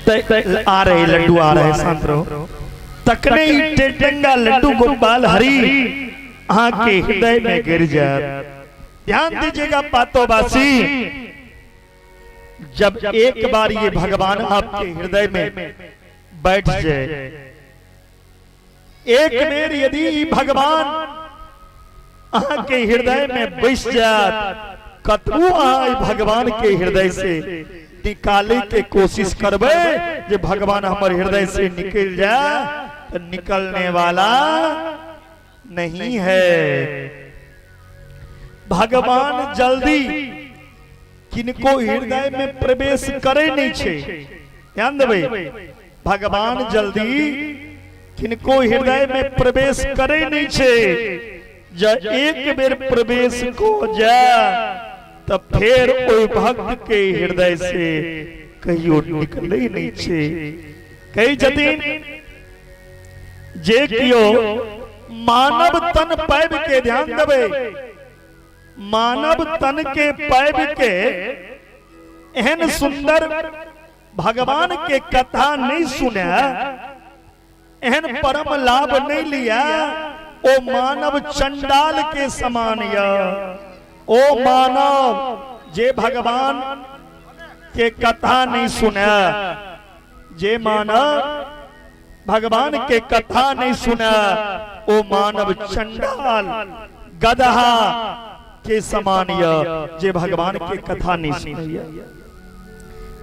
त आ रहे लड्डू आ रहे, शांत रहो। तखने ई टेटंगा लड्डू गोपाल हरि अहाँ के हृदय में गिर जाए। ध्यान दीजिएगा पातोवासी, जब एक बार ये भगवान आपके हृदय में बैठ जाए, एक बेर यदि भगवान अहाँ के हृदय में बैस जात, कतबो अहाँ भगवान के हृदय से निकाले के कोशिश करबै जे भगवान हमर हृदय से निकल जाए, तो निकलने वाला नहीं है। भगवान जल्दी किनको हृदय में प्रवेश करे नहीं छे, ध्यान देबै, भगवान जल्दी किनको हृदय में प्रवेश करे नहीं छे। जब एक बेर प्रवेश को जाए त तऽ फेर ओहि भक्त के हृदय से कहियो निकलै नहि छै। कहै छथिन जे केओ मानव तन पाबि के, ध्यान देबै, मानव तन के पाबि के एहन सुंदर भगवान के कथा नहीं सुने, एहन परम लाभ नहीं लिया, ओ मानव चंडाल के समान य। ओ मानव जे भगवान के कथा नहीं सुने, जे मानव भगवान के कथा नहीं सुने, ओ मानव चंडाल गदहा के समान य, जे भगवान के कथा नहीं सुने।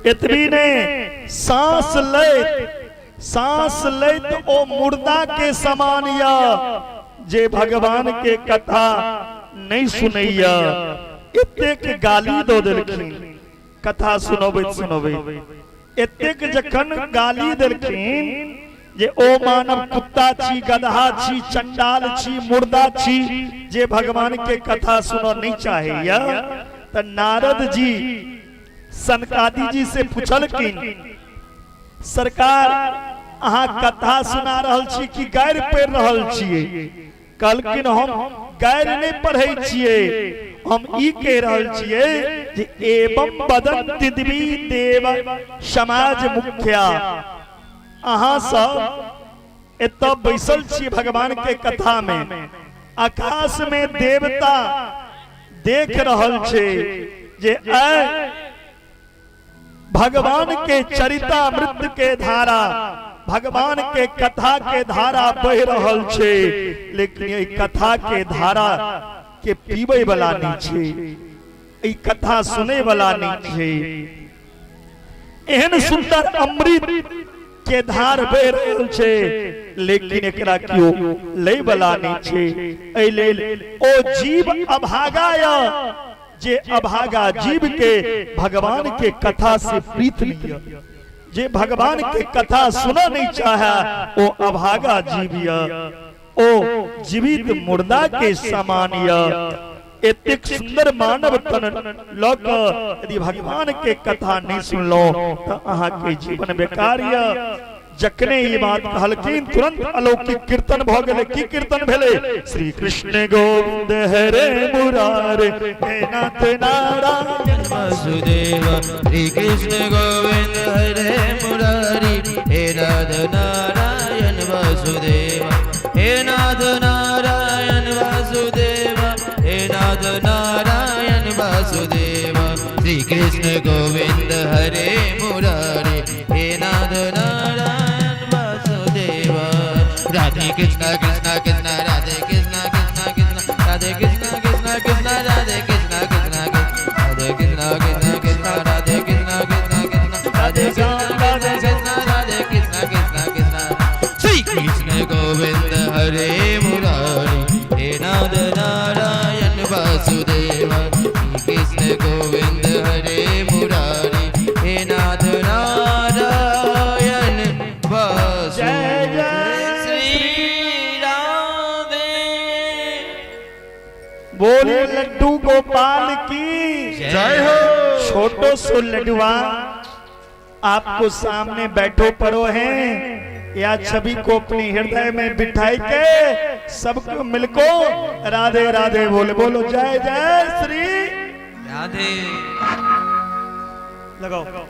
एतबी ने सांस लैत सांस लैत ओ मुर्दा के समान य, जे भगवान के कथा नहीं सुनैया। एतेक गाली दो देलखिन कथा सुनबैत सुनबैत, एतेक जखन गाली देलखिन जे ओ मानव कुत्ता छी, गदहा छी, चंडाल छी, मुर्दा छी, जे भगवान के कथा सुनऽ नहीं चाहैया, तऽ नारद जी सनकादि जी से पूछलखिन, सरकार अहाँ कथा सुना रहल छी कि गारि पढ़ि रहल छियै? कहलखिन हम गारि नहि पढ़ै छियै, हम ई कहि रहल छियै जे एवं वदन्ति दिवि देव समाज मुखिया, अहाँ सब एतऽ बैसल छी भगवान के कथा में, आकाश में देवता देख रहल छै जे ऐ भगवान के चरितामृत के धारा, भगवान के कथा के धारा बह रहल छै, लेकिन एहि कथा के धारा के पीबै वाला नहीं छै, ई कथा सुनै वाला नहीं छै। एहन सुंदर अमृत के धार बह रहल छै, लेकिन एकरा केओ लै वाला नहीं छै। एहि लेल ओ जीव अभागा य, जे अभागा जीव के भगवान के कथा से प्रीत नहीं है, जे भगवान के कथा सुना नहीं चाहे, ओ अभागा जीव य, ओ जीवित मुर्दा के समान य। एतेक सुंदर मानव तन ल क यदि भगवान के कथा नहीं सुनलो तो अहाँ के जीवन बेकार य। जखने ई बात कहलखिन तुरंत अलौकिक कीर्तन भ गेलै। की कीर्तन भेलै? श्री कृष्ण गोविंद हरे मुरारे, हे नाथ नारायण वासुदेव। श्री कृष्ण गोविंद हरे मुरारी, हे नाथ नारायण वासुदेव, हे नाथ नारायण वासुदेव, हे नाथ नारायण वासुदेव। श्री कृष्ण गोविंद हरे मुरारी, हे नाथ नारायण वासुदेव। राधे कृष्ण कृष्ण कृष्ण राधे कृष्ण कृष्ण कृष्ण राधे कृष्ण कृष्ण कृष्ण राधे कृष्ण कृष्ण कृष्ण राधे कृष्ण कृष्ण कृष्ण राधे कृष्ण कृष्ण कृष्ण राधे कृष्ण कृष्ण कृष्ण राधे कृष्ण कृष्ण कृष्ण। श्री कृष्ण गोविंद हरे मुरारी, हे नाथ नारायण वासुदेव। श्री कृष्ण गोविंद हरे मुरारी, हे नाथ नारायण वासुदेव। जय जय श्री राधे। बोले लड्डू गोपाल की जय हो। छोटो सो लड्डुआ आपको सामने बैठो पड़ो हैं, या छवि को अपनी हृदय में बिठाई के सबको मिलको राधे राधे बोले, बोलो जय जय श्री राधे। लगाओ।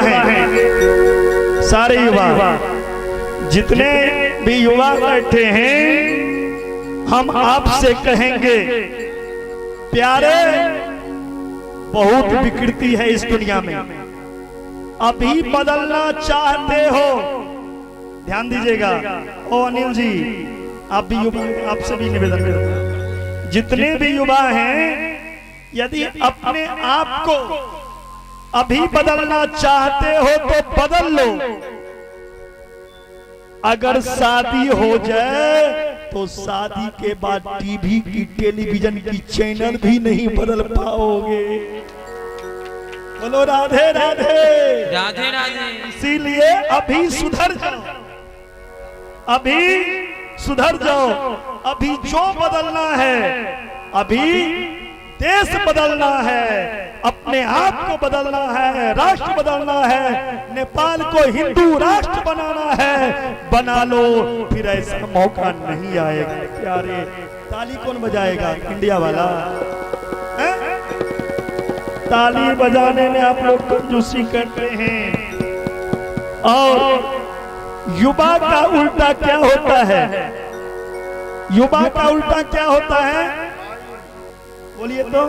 हैं, सारे युवा, जितने भी युवा बैठे हैं, हम आपसे कहेंगे प्यारे, बहुत विकृति है इस दुनिया में। अभी बदलना चाहते हो, ध्यान दीजिएगा। ओ अनिल जी, आप भी युवा, आपसे भी निवेदन करता, जितने भी युवा हैं, यदि अपने आप को अभी बदलना चाहते हो तो बदल लो। अगर शादी हो जाए तो शादी के बाद टीवी की, टेलीविजन की चैनल भी नहीं बदल पाओगे। बोलो राधे राधे। राधे राधे। इसीलिए अभी सुधर जाओ, अभी सुधर जाओ। अभी जो बदलना है, अभी देश बदलना है, अपने आप को बदलना है, राष्ट्र बदलना है, नेपाल को हिंदू राष्ट्र बनाना है, बना लो, फिर ऐसा मौका नहीं आएगा। प्यारे, ताली कौन बजाएगा? इंडिया वाला हैं? ताली बजाने में आप लोग कंजूसी करते हैं। और युवा का उल्टा क्या होता है? युवा का उल्टा क्या होता है? बोलिए तो।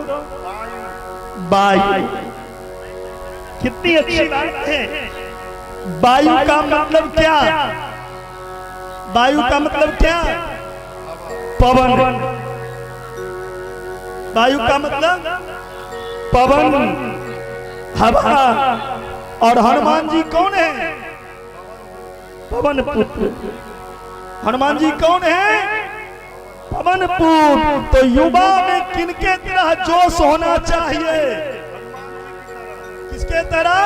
वायु। कितनी अच्छी बात है। वायु का मतलब क्या? वायु का मतलब क्या? पवन। वायु का मतलब पवन, हवा। और हनुमान जी कौन है? पवन पुत्र। हनुमान जी कौन है? पवन पुत्र। तो युवा में किनके तरह जोश होना चाहिए? किसके तरह?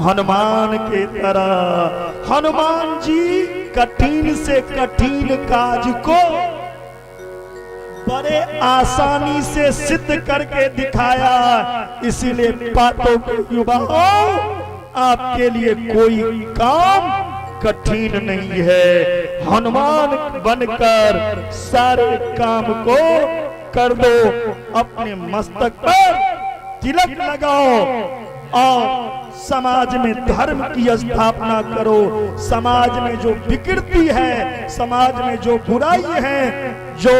हनुमान के तरह। हनुमान जी कठिन से कठिन काज को बड़े आसानी से सिद्ध करके दिखाया। इसीलिए पातों के युवाओं, आपके लिए कोई काम कठिन नहीं है। हनुमान बनकर सारे काम को कर दो, अपने मस्तक पर तिलक लगाओ और समाज में धर्म की स्थापना करो। समाज में जो विकृति है, समाज में जो बुराई है, जो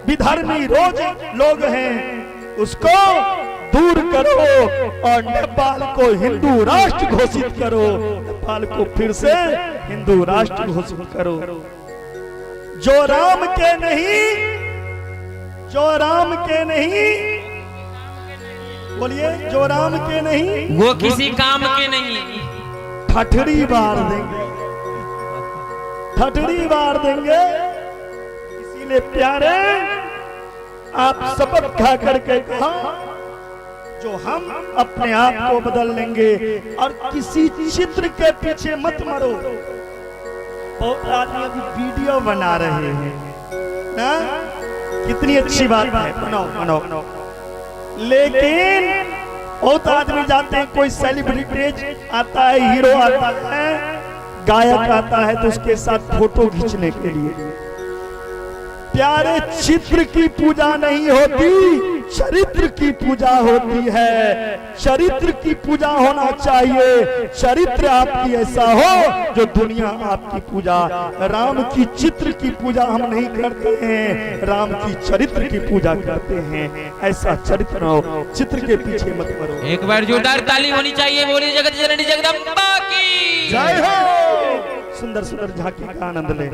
विधर्मी रोज लोग हैं, उसको दूर करो और नेपाल को हिंदू राष्ट्र घोषित करो। नेपाल को फिर से हिंदू राष्ट्र घोषित करो। जो राम के नहीं, जो राम के नहीं, बोलिए, जो राम के नहीं वो किसी काम के नहीं। ठठरी बार देंगे, ठठरी बार देंगे। इसीलिए प्यारे, आप शपथ खा करके कहा, जो हम अपने आप को बदल लेंगे और किसी चित्र के पीछे मत मरो। बहुत आदमी अभी वीडियो बना रहे हैं ना, कितनी अच्छी बात है, बनाओ बनाओ। लेकिन बहुत आदमी जाते हैं, कोई सेलिब्रिटीज आता है, हीरो आता है, गायक आता है, तो उसके साथ फोटो खींचने के लिए। प्यारे, चित्र की पूजा नहीं होती, चरित्र की पूजा होती है। चरित्र की पूजा होना चाहिए। चरित्र आपकी ऐसा हो जो दुनिया आपकी पूजा। राम की चित्र की पूजा हम नहीं करते हैं, राम की चरित्र की पूजा करते हैं। ऐसा चरित्र हो, चित्र के पीछे मत मरो। एक बार जोरदार ताली होनी चाहिए। बोलिए जगत जननी जगदम्बा की जय हो। सुंदर सुंदर झांकी का आनंद ले।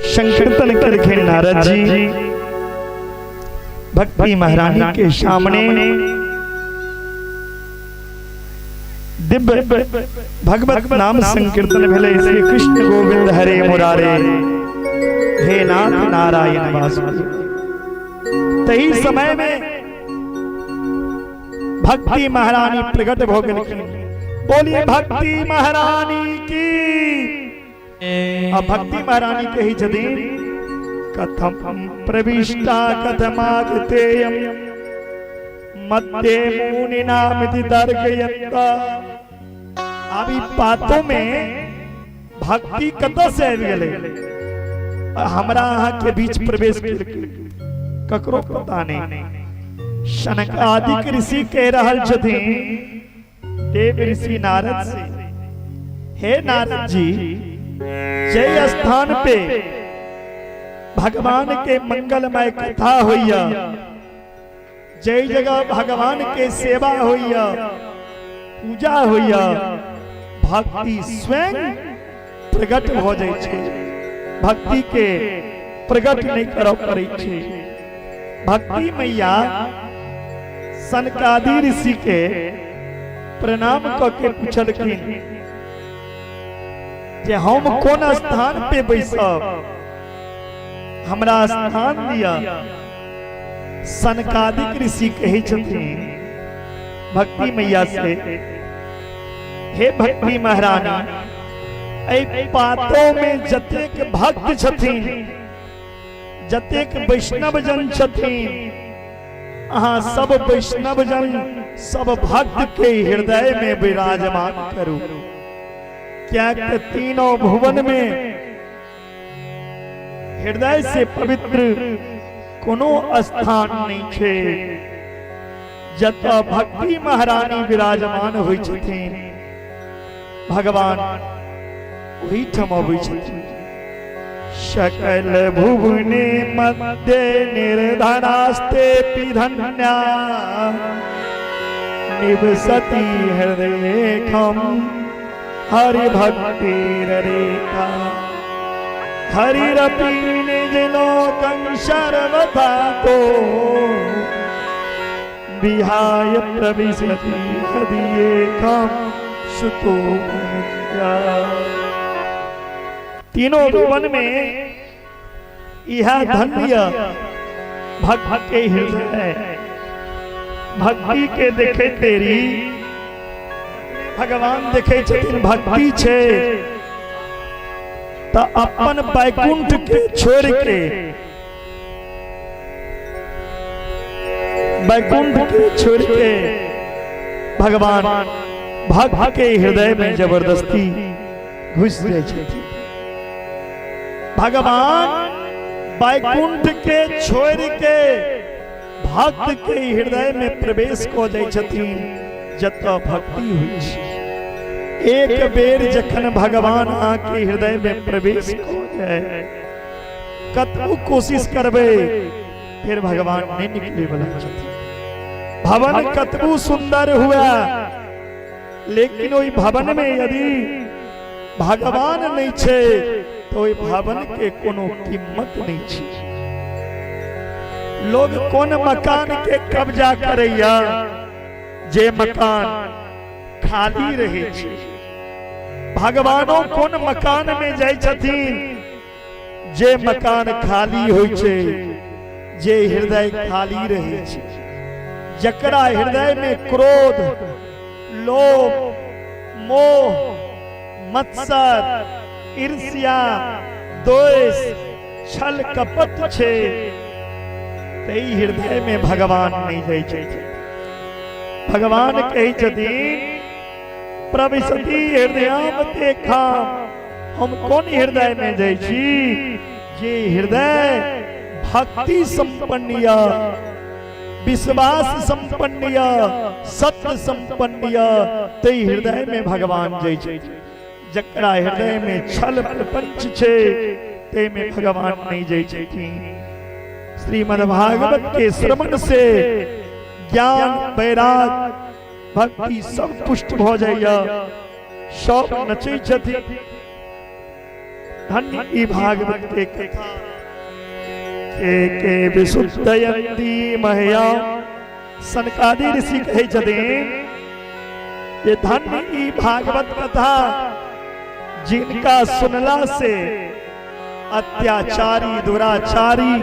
संकीर्तन केलखिन नारद जी भक्ति महारानी के सामने। दिव्य भगवत नाम संकीर्तन भेलै, श्री कृष्ण गोविंद हरे मुरारे, हे नाथ नारायण वासुदेव। तही समय में भक्ति महारानी प्रकट भ गेलखिन। बोलिए भक्ति महारानी की। आ भक्ति महारानी कहै छथिन, कथम प्रविष्टा कथमागतेयम मध्य मुनिनामिति तर्कयन्ता। आब ई पातो में भक्ति कतऽ से आबि गेलै आ हमरा अहाँ के बीच प्रवेश केलकै, ककरो पता नहीं। सनकादिक ऋषि कह रहल छथिन देव ऋषि नारद से, हे नारद जी, जय स्थान पे भगवान के मंगलमय कथा होइया, जय जगह भगवान के सेवा होइया, पूजा होइया, भक्ति स्वयं प्रकट हो जाइ छै। भक्ति के प्रकट नहीं करऽ पड़ै छै। भक्ति मैया सनकादि ऋषि के प्रणाम क के पूछलखिन जे हम कोन स्थान पे बैसब, हमरा स्थान दिया। सनकादिक ऋषि कहै छथिन भक्ति मैया से, हे भक्ति महारानी, एहि पातो में जतेक भक्त छथिन, जतेक वैष्णव जन छथिन, अहाँ सब वैष्णव जन, सब भक्त के हृदय में विराजमान करू। क्या तीनों भुवन में हृदय से पवित्र कोनो स्थान नहीं छै, जतऽ भक्ति महारानी विराजमान होइ छथिन, भगवान ओहिठाम अबै छथिन। सकल भुवने मध्य निर्धनास्ते पिधन्या निवसति हृदय खम हरि भक्ति रेखा। हरिरपि निज लोकं सर्वथा तो विहाय प्रविशति हृदयेकं सुतो। तीनों भुवन में यह धन्य भक्त के हृदय, भक्ति के देखे तेरी भगवान देखे छथिन भक्ति छे त अपन बैकुंठ के छोड़ के, बैकुंठ के छोड़ के भगवान भक्त के हृदय में जबरदस्ती घुस जाए छथिन। भगवान बैकुंठ के छोड़ के भक्त के हृदय में प्रवेश कऽ जाइ छथिन, जतऽ भक्ति होइ छै। एक बेर जखन भगवान अहाँके हृदय में प्रवेश कऽ जाय, कतबो कोशिश करबै, फिर भगवान नहीं निकले वाला छथिन। भवन कतबो सुंदर हुआ, लेकिन ओहि भवन में यदि भगवान नहीं छै तो ओहि भवन के कोनो कीमत नहीं छै। लोग कोन मकान के कब्जा करैया? जे मकान खाली रहे छै। भगवानो कोन मकान में जाइ छथिन? जे मकान खाली होइ छै, जे हृदय खाली रहै छै। जकरा हृदय में क्रोध, लोभ, मोह, मत्सर, ईर्ष्या, द्वेष, छल कपट छै, तै हृदय में भगवान नहीं जाइ छै। भगवान कहै छथिन, प्रविशति हृदयाम तेखाम, हम कोन हृदय में जाइ छी? जे हृदय भक्ति संपन्न या, विश्वास संपन्न या, सत्य संपन्न या, तै हृदय में भगवान जाइ छै। जकरा हृदय में छल प्रपंच छै, तै में भगवान नहीं जाइ छथिन। श्रीमद् भागवत के श्रवण से ज्ञान, वैराग, भक्ति सब पुष्ट भ जाइया। सब नचै छथिन। धन्य ई भागवत के कथा के विशुद्धयन्ती महया। सनकादि ऋषि कहै छथिन जे धन्य ई भागवत कथा जिनका सुनला से अत्याचारी, दुराचारी,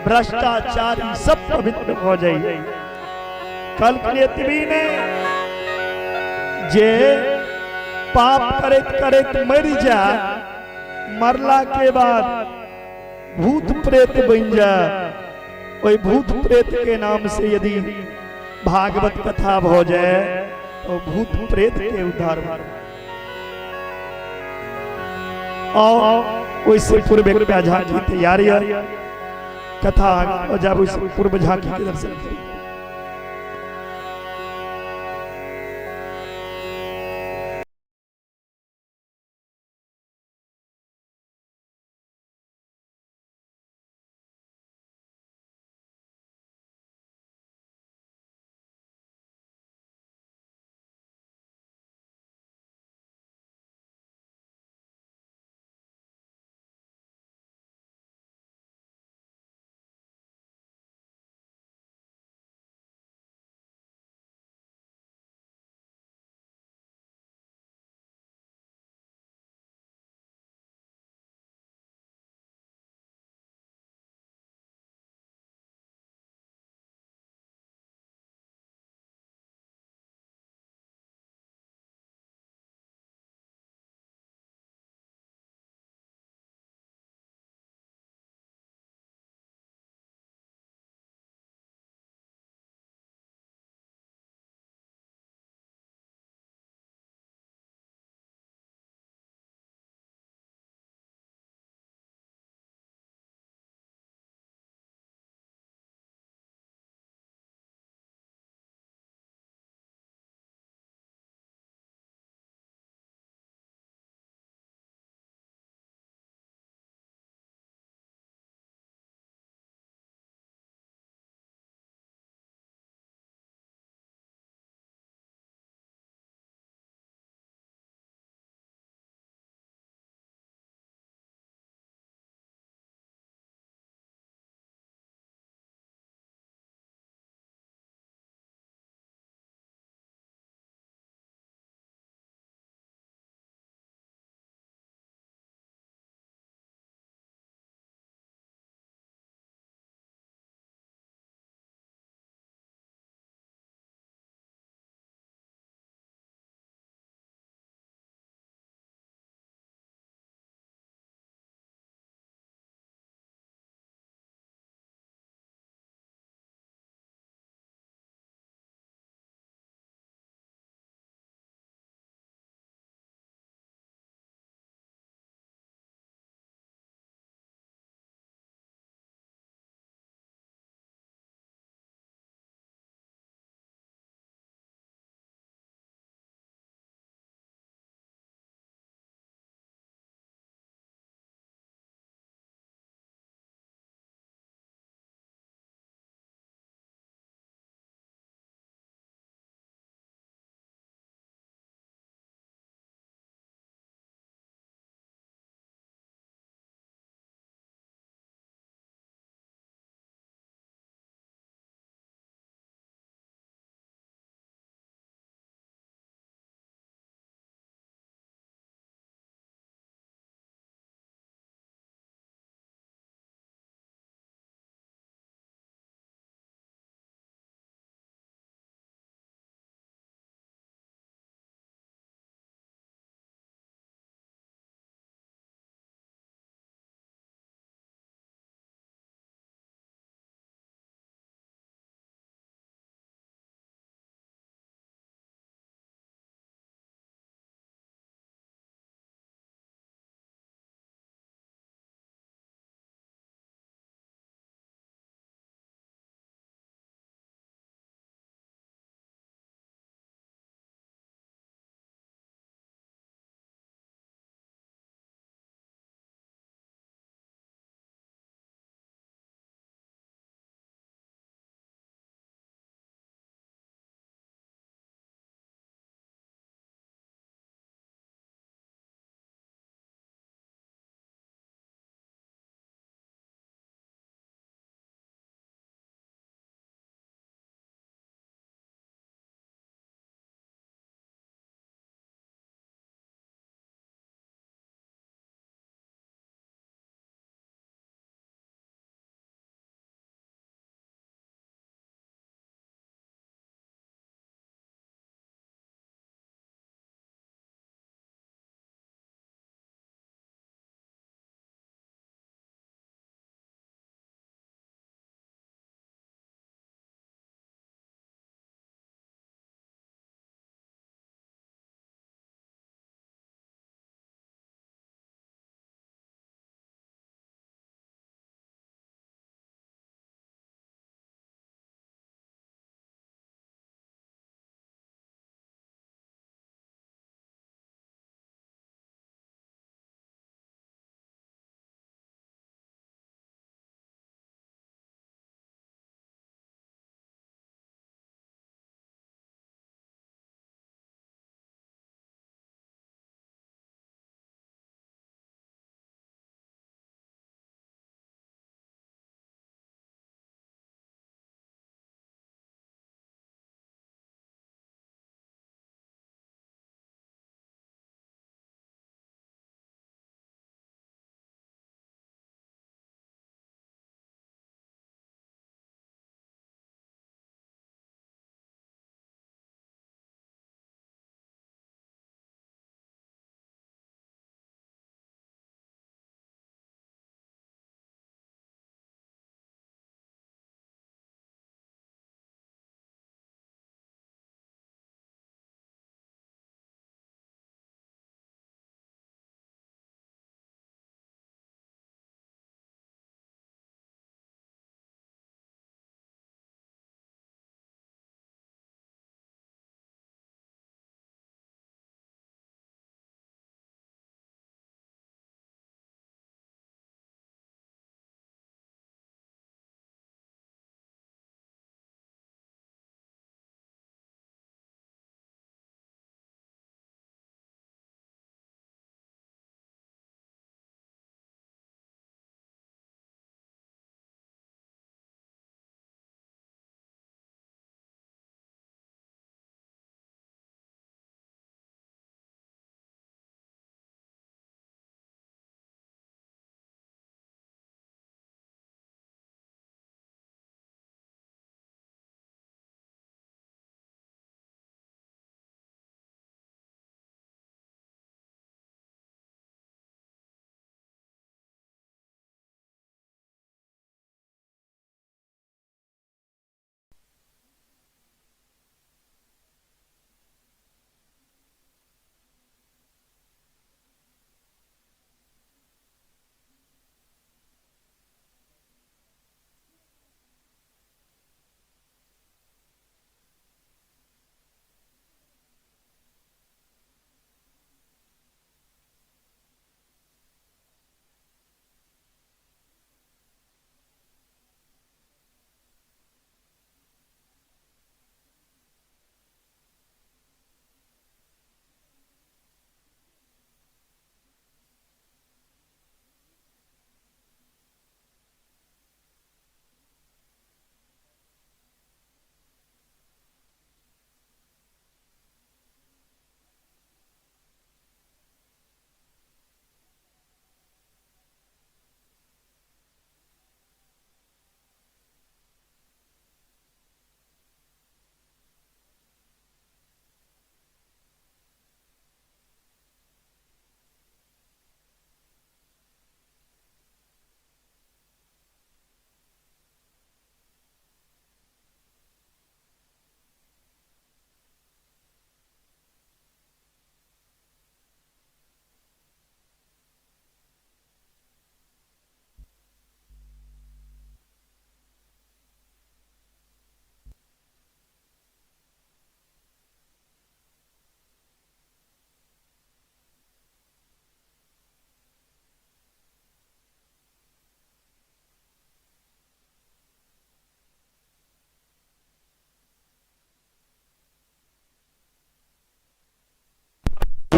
भ्रष्टाचारी सब पवित्र हो जाइए। कल के एतबी ने जे पाप करैत करैत मरि जाए, मरला के बाद भूत प्रेत बन जाए, ओहि भूत प्रेत के नाम से यदि भागवत कथा भ जाए तो भूत प्रेत के उद्धार भऽ। और ओहिसे पूर्व एक झांकी तैयारी है, कथा और जब ओहिसे पूर्व झांकी के दर्शन करी।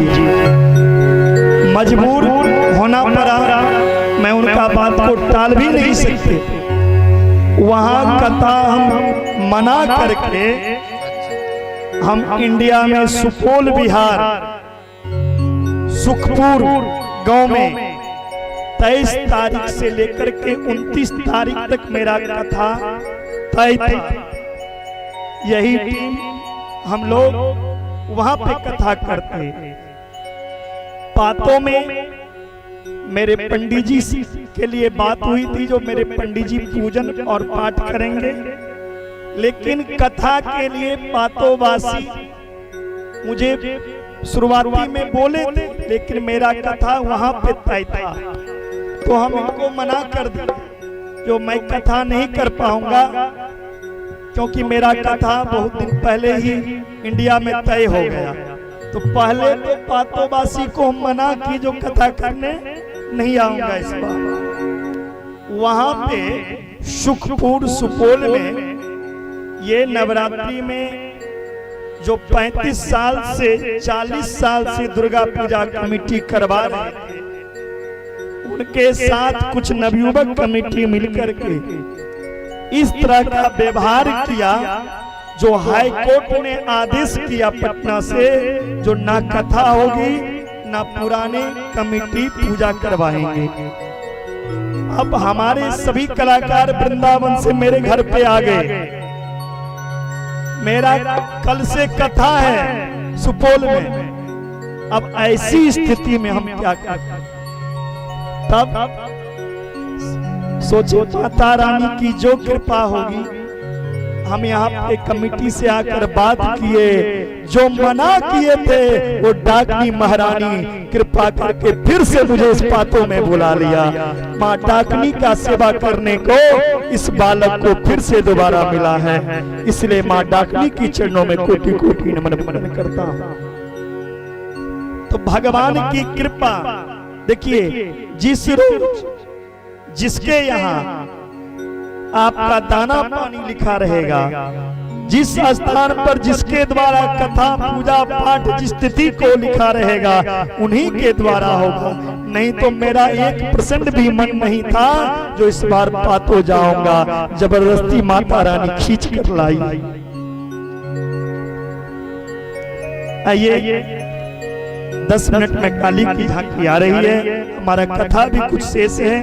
जी। मजबूर होना पड़ा, मैं उनका बात को टाल भी नहीं सकते। वहाँ कथा हम मना करके हम इंडिया में सुपौल बिहार सुखपुर गांव में 23 तारीख से लेकर के 29 तारीख तक मेरा कथा तय था। यही टीम हम लोग वहां पे कथा करते। पातों में मेरे पंडित जी के लिए बात हुई थी, जो मेरे पंडित जी पूजन और पाठ करेंगे, लेकिन कथा के लिए पातोवासी मुझे शुरुआती में बोले थे, लेकिन मेरा कथा वहां पे तय था, तो हम इनको मना कर दिए जो मैं कथा नहीं कर पाऊंगा, क्योंकि मेरा कथा बहुत दिन पहले ही इंडिया में तय हो गया। तो पहले तो पातोवासी को हम मना की जो कथा करने नहीं आऊंगा इस बार। वहां पे सुखपुर सुपौल में ये नवरात्रि में जो 35 साल से 40 साल से दुर्गा पूजा कमेटी करवा रहे थे, उनके साथ कुछ नवयुवक कमेटी मिलकर के इस तरह का व्यवहार किया जो हाई कोर्ट ने आदेश किया पटना से, जो ना कथा होगी ना पुराने कमेटी पूजा करवाएंगे। अब हमारे सभी कलाकार वृंदावन से मेरे घर पे आ गए। मेरा कल से कथा है सुपौल में। अब ऐसी स्थिति में हम क्या करें? तब सोचे माता रानी की जो कृपा होगी। हम यहाँ पे कमेटी से आकर बात किए, जो मना किए थे वो डाकनी महारानी कृपा करके फिर से मुझे इस पातों में बुला लिया। माँ डाकनी का सेवा करने को इस बालक को फिर से दोबारा मिला है, इसलिए माँ डाकनी की चरणों में कोटि कोटि नमन वंदन करता हूँ। तो भगवान की कृपा देखिए, जिस रोज जिसके यहाँ आपका दाना पानी लिखा रहेगा, जिस स्थान पर जिसके द्वारा कथा पूजा पाठ जिस तिथि को लिखा रहेगा, उन्हीं के द्वारा होगा। नहीं तो मेरा 1% भी मन नहीं था जो इस बार पातो जाऊंगा। जबरदस्ती माता रानी खींच कर लाई। आइए, 10 मिनट में काली की झांकी आ रही है। हमारा कथा भी कुछ शेष है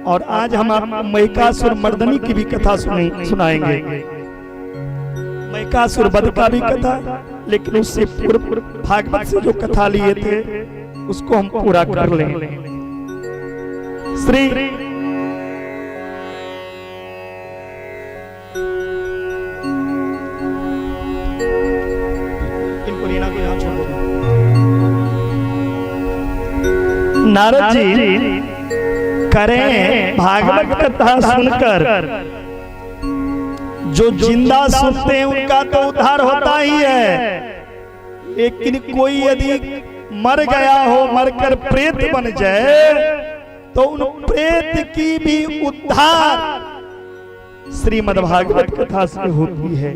और आज हम आपको महिषासुर मर्दनी की भी कथा सुनाएंगे। महिषासुर वध का भी कथा, लेकिन उससे पूर्व भागवत से जो कथा लिए थे उसको हम पूरा कर लें। श्री इनको रीना को यहाँ छोड़ दो। नारद जी करें भागवत कथा सुनकर जो जिंदा सुनते हैं उनका तो उद्धार होता ही है, लेकिन कोई यदि मर गया हो, मरकर प्रेत बन जाए, तो उन प्रेत की भी उद्धार श्रीमद् भागवत कथा से होती है।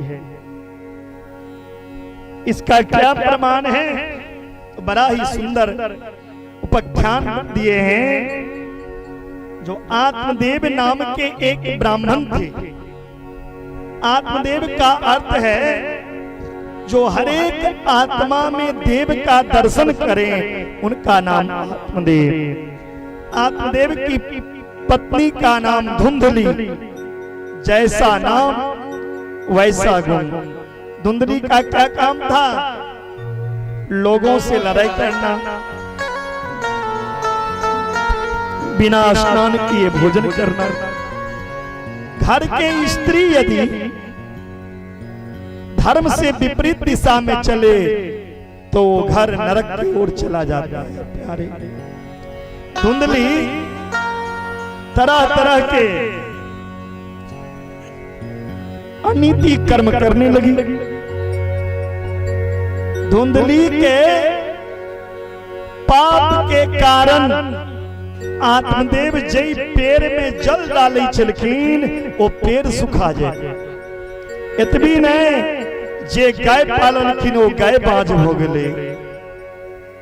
इसका क्या प्रमाण है? तो बड़ा ही सुंदर उपाख्यान दिए हैं। जो आत्मदेव नाम के एक ब्राह्मण थे। आत्मदेव का अर्थ है जो हर एक आत्मा में देव का दर्शन करें, उनका नाम आत्मदेव। आत्मदेव की पत्नी का नाम धुंधली, जैसा नाम वैसा गुण। धुंधली का क्या काम था? लोगों से लड़ाई करना, बिना स्नान किए भोजन करना। घर के स्त्री यदि धर्म से विपरीत दिशा में चले तो वो घर नरक की ओर चला जाता है। प्यारे धुंधली तरह तरह के अनीति कर्म करने लगी। धुंधली के पाप के कारण आत्मदेव जई पेड़ में जल डाले छलखिन, वो पेड़ सुखा जाए। एतबी नहीं, जे गाय पाललखिन वो गाय बाज हो गए।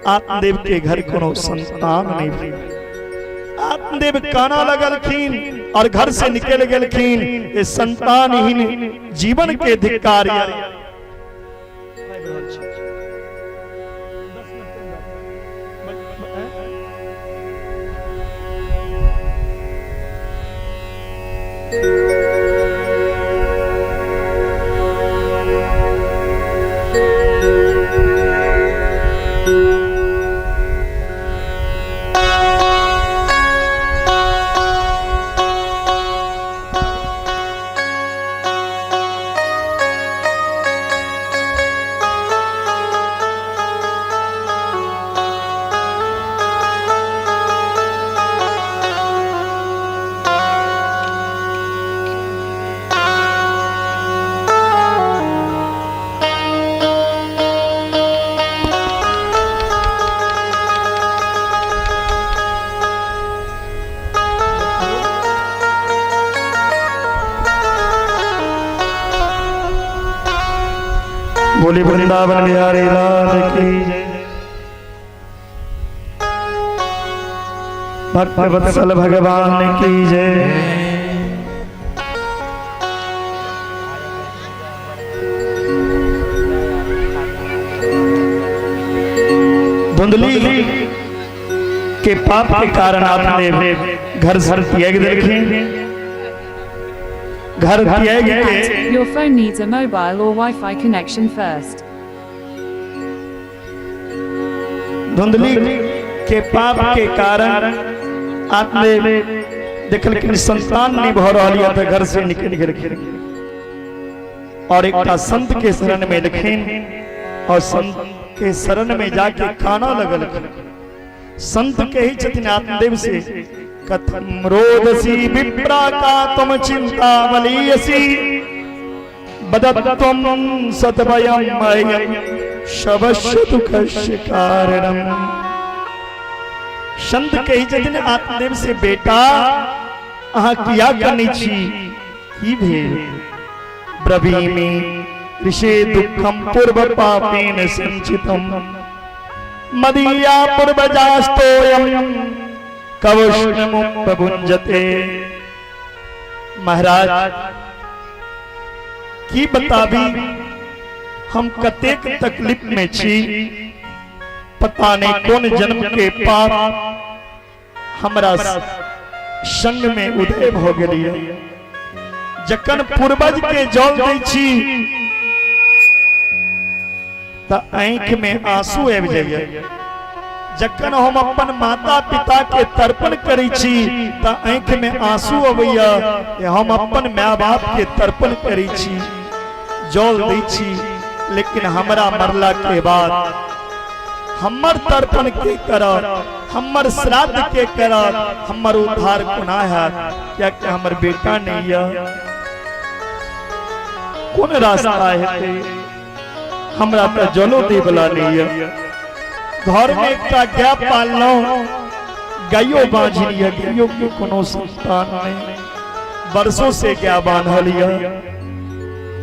आत्मदेव के घर कोनो संतान नहीं भेल। आत्मदेव काना लगलखिन और घर से निकल गेलखिन। ये संतानहीन जीवन के धिक्कार। बोली वृंदावन बिहारी लाल की जय। भक्त वत्सल भगवान की जय। धुंधली के पाप के कारण आपने घर घर त्याग देलखिन। घर त्याग के Your phone needs a mobile or Wi-Fi connection first. धुंधली के पाप के कारण आपने देखलखिन संतान नहीं भऽ रहल यऽ तऽ घर से निकलि गेलखिन और एकटा संत के शरण में एलखिन और संत के शरण में जाके काना लगलखिन। संत कहै छथिन आत्मदेव से, कथम रोदसी विप्रा का तुम चिंता बलीयसी, बदत्वम सतवयम मयम शवस्य दुखस्य कारणम। संत कहै छथिन आत्मदेव से, बेटा अहाँ किया कनै छी, की भेल? ब्रवीमि ऋषि दुःखम पूर्व पापेन संचितम, मदीया पूर्वजास्तोयम कवुष्णमुपभुञ्जते। महाराज की बताबी हम कतेक तकलीफ में छी, पता नहीं कौन जन्म के पाप हमरा संग में उदय भ गेलिए। जखन पूर्वज के जल दै छी त आँखि में आंसू आबि जाइए। जखन हम अपन माता पिता के तर्पण करै छी त आँखि में आंसू अबैया। हम अपन माय बाप के तर्पण करै छी, जल दै छी, लेकिन हमरा मरला के बाद हमर तर्पण के करत, हमर श्राद्ध के करत, हमर उद्धार कोना हैत? कियाकि हमर बेटा नहीं है, कोन रास्ता हेतै? हमरा तऽ जलो दै वाला नहीं है। घर में एकटा गाय पाललहुँ, गायो बाँझिन यऽ, गायो के कोनो संतान नहीं, वर्षों से गाय बान्हल यऽ।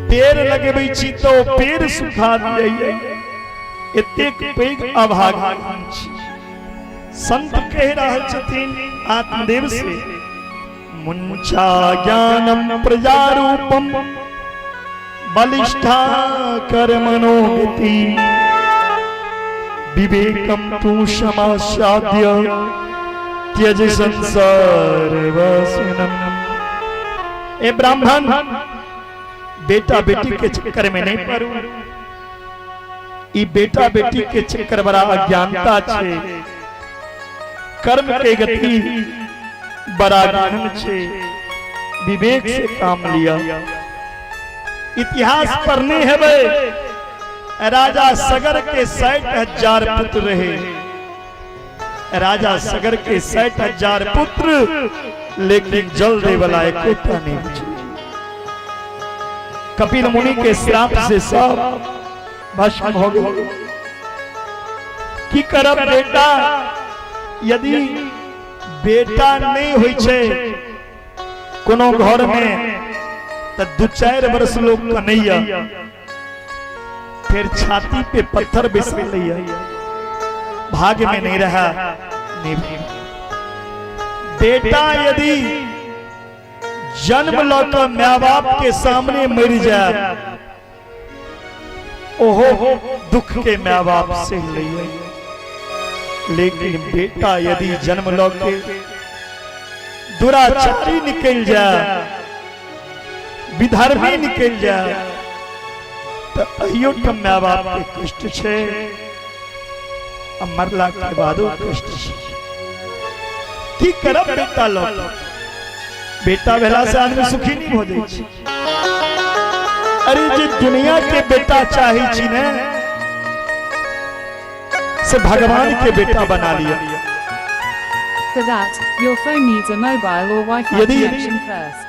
पेड़ लगबै छी तऽ ओ पेड़ सुखा जाइए। एतेक पैघ अभागा हम छी। संत कहि रहल छथिन आत्मदेव से, मुंचा ज्ञानम प्रजारूपम बलिष्ठा कर्मणोगति, विवेकम तू समासाद्य त्यज संसार वासनम। ए ब्राह्मण, बेटा बेटी के चक्कर में नहीं पड़ू। ई बेटा बेटी के चक्कर बड़ा अज्ञानता छे, कर्म के गति बड़ा गहन छे, विवेक से काम लिया। इतिहास पढ़ने हेबै, राजा सगर के 60,000 पुत्र रहे। राजा सगर के 60,000 पुत्र, लेकिन जल दे वाला एकोटा नहीं बचे। कपिल मुनि के श्राप से सब भस्म हो गए। की करब बेटा, यदि बेटा नहीं होइ छै कोनो घर में त 2-4 वर्ष लोग कनैया, फिर छाती पे पत्थर बिसा लैया। भाग्य में नहीं रहा नहीं भेल। बेटा यदि जन्म लऽ कऽ माय बाप के सामने मरि जाए, ओहो दुख के माय बाप सहि लैए, लेकिन बेटा यदि जन्म लऽ के दुराचारी निकलि जाए, विधर्मी निकलि जाए, तऽ अहियो ठाम माय बाप के कष्ट छै आ मरला के बादो कष्ट छै। की करब बेटा लऽ के? बेटा भेला से आदमी सुखी नहीं हो जाइ छै। अरे जे दुनिया के बेटा चाहे छी ने, से भगवान के बेटा बना लिया। For that, your phone needs a mobile or Wi-Fi connection first.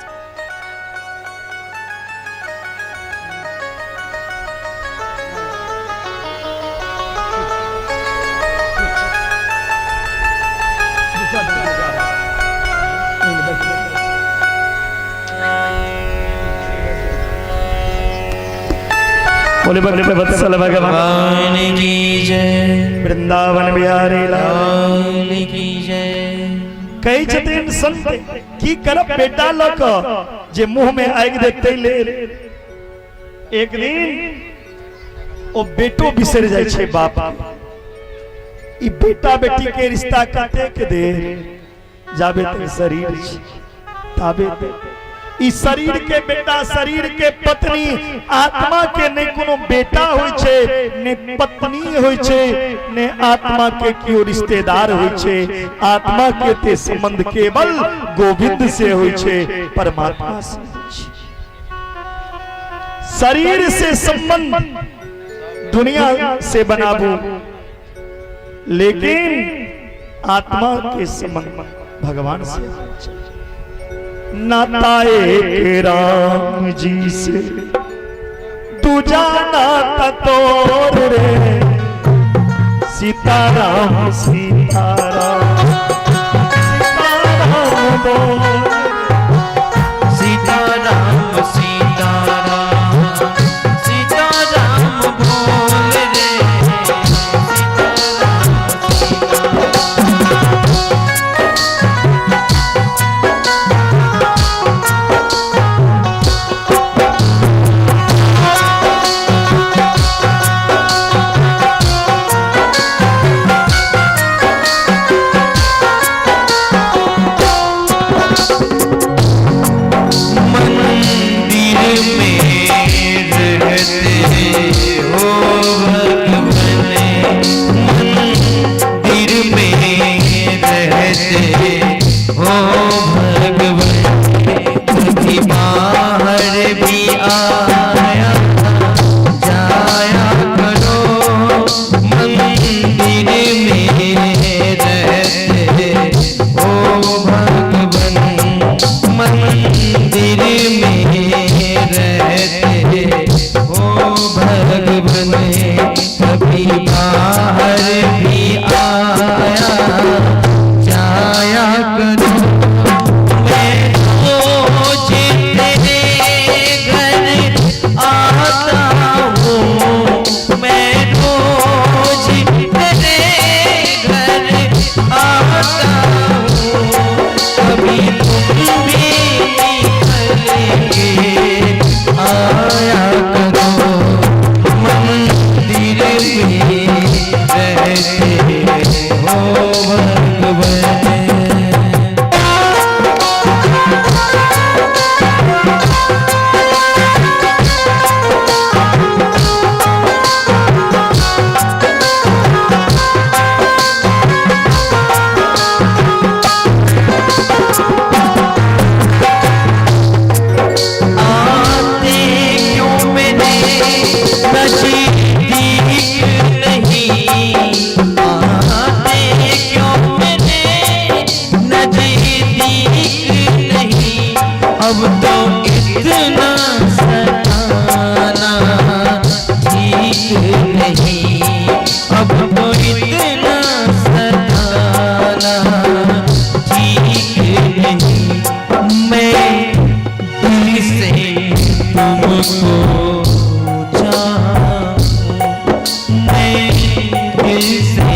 बोले भक्त वत्सल भगवान भगवान की जय। वृंदावन बिहारी लाल लाल की जय। कहै छथिन संत, की करब बेटा लऽ कऽ जे मुंह में आगि देतै ले। एक दिन ओ बेटो बिसरि जाइ छै बाप। ई बेटा बेटी के रिश्ता कतेक देर? जाबे तक शरीर छै ताबे तक। ई शरीर के बेटा, शरीर के पत्नी, आत्मा के नहि कोनो बेटा होइ छै, ने पत्नी होइ छै, ने आत्मा के केओ रिश्तेदार होइ छै। आत्मा के ते संबंध केवल गोविंद से होइ छै, परमात्मा से होइ छै। शरीर से संबंध दुनिया से बनाबू, लेकिन आत्मा के संबंध भगवान से। नाता एक राम जी से, दूजा नाता तोर रे। सीताराम सीताराम सीताराम बोल। सीताराम सीताराम सीताराम बोल रे। सीताराम सीताराम। मंदिर में रहते हो भगवान, मंदिर में रहते हो भगवान, कभी बाहर भी आया जाया करो। मंदिर में रहते हो भगवान, मंदिर में रहते हो भगवान, कभी बाहर भी आया जाया करो। मैं रोज तेरे घर आता हूँ, मैं रोज तेरे घर आता हूँ, कभी तुम भी निकल के आया करो। मंदिर में रहते हो भगवान। आते क्यों मेरे नजदीक नहीं, आते क्यों मेरे नजदीक नहीं, अब तो इतना सताना ठीक नहीं, अब तो इतना सताना ठीक नहीं। मैं दिल से तुमको चाहूं, मैं दिल से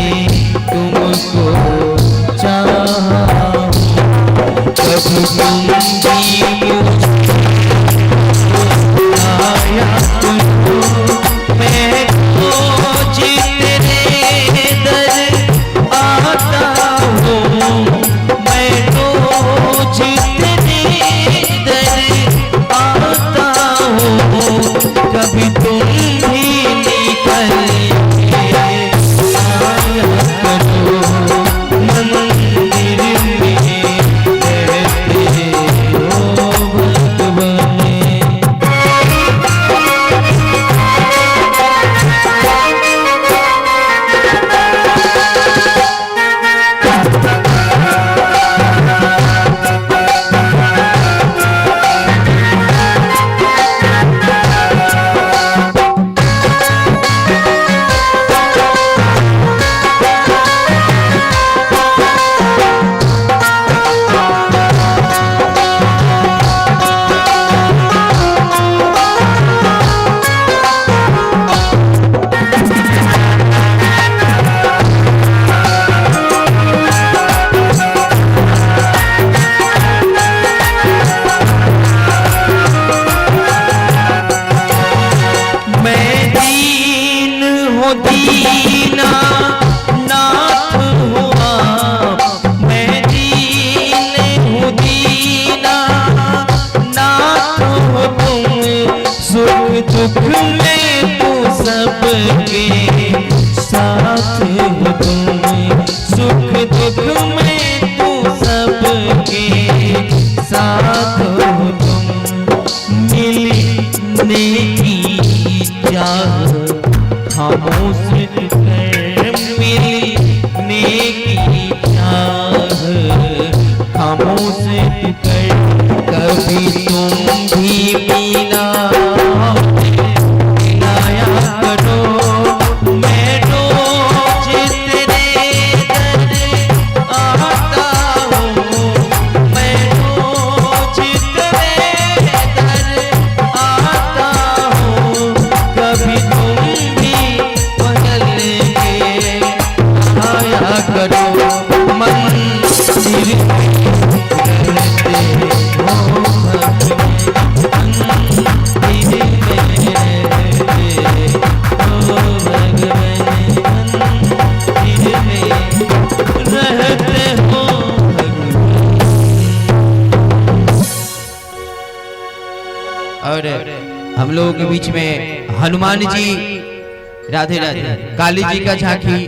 हूँ दीना नाथ हुआ, मैं दीन हूँ दीना नाथ हो तुम, सुख दुख में तू सबके साथ हो तुम, सुख दुख में तू सबके साथ हो तुम। मिलने की चाह खामोश कर, मिलने की चाह खामोश कर, कभी तुम भी मिला मिलाया करो, मैं रोज तेरे दर आता हूँ, मैं रोज तेरे दर आता हूँ, कभी तुम भी बदल के आया करो। मंदिर में रहते हो भगवान, मंदिर में रहते हो भगवान, मंदिर में रहते हो भगवान। और हम लोगों के बीच में हनुमान जी, राधे राधे, काली जी का झांकी।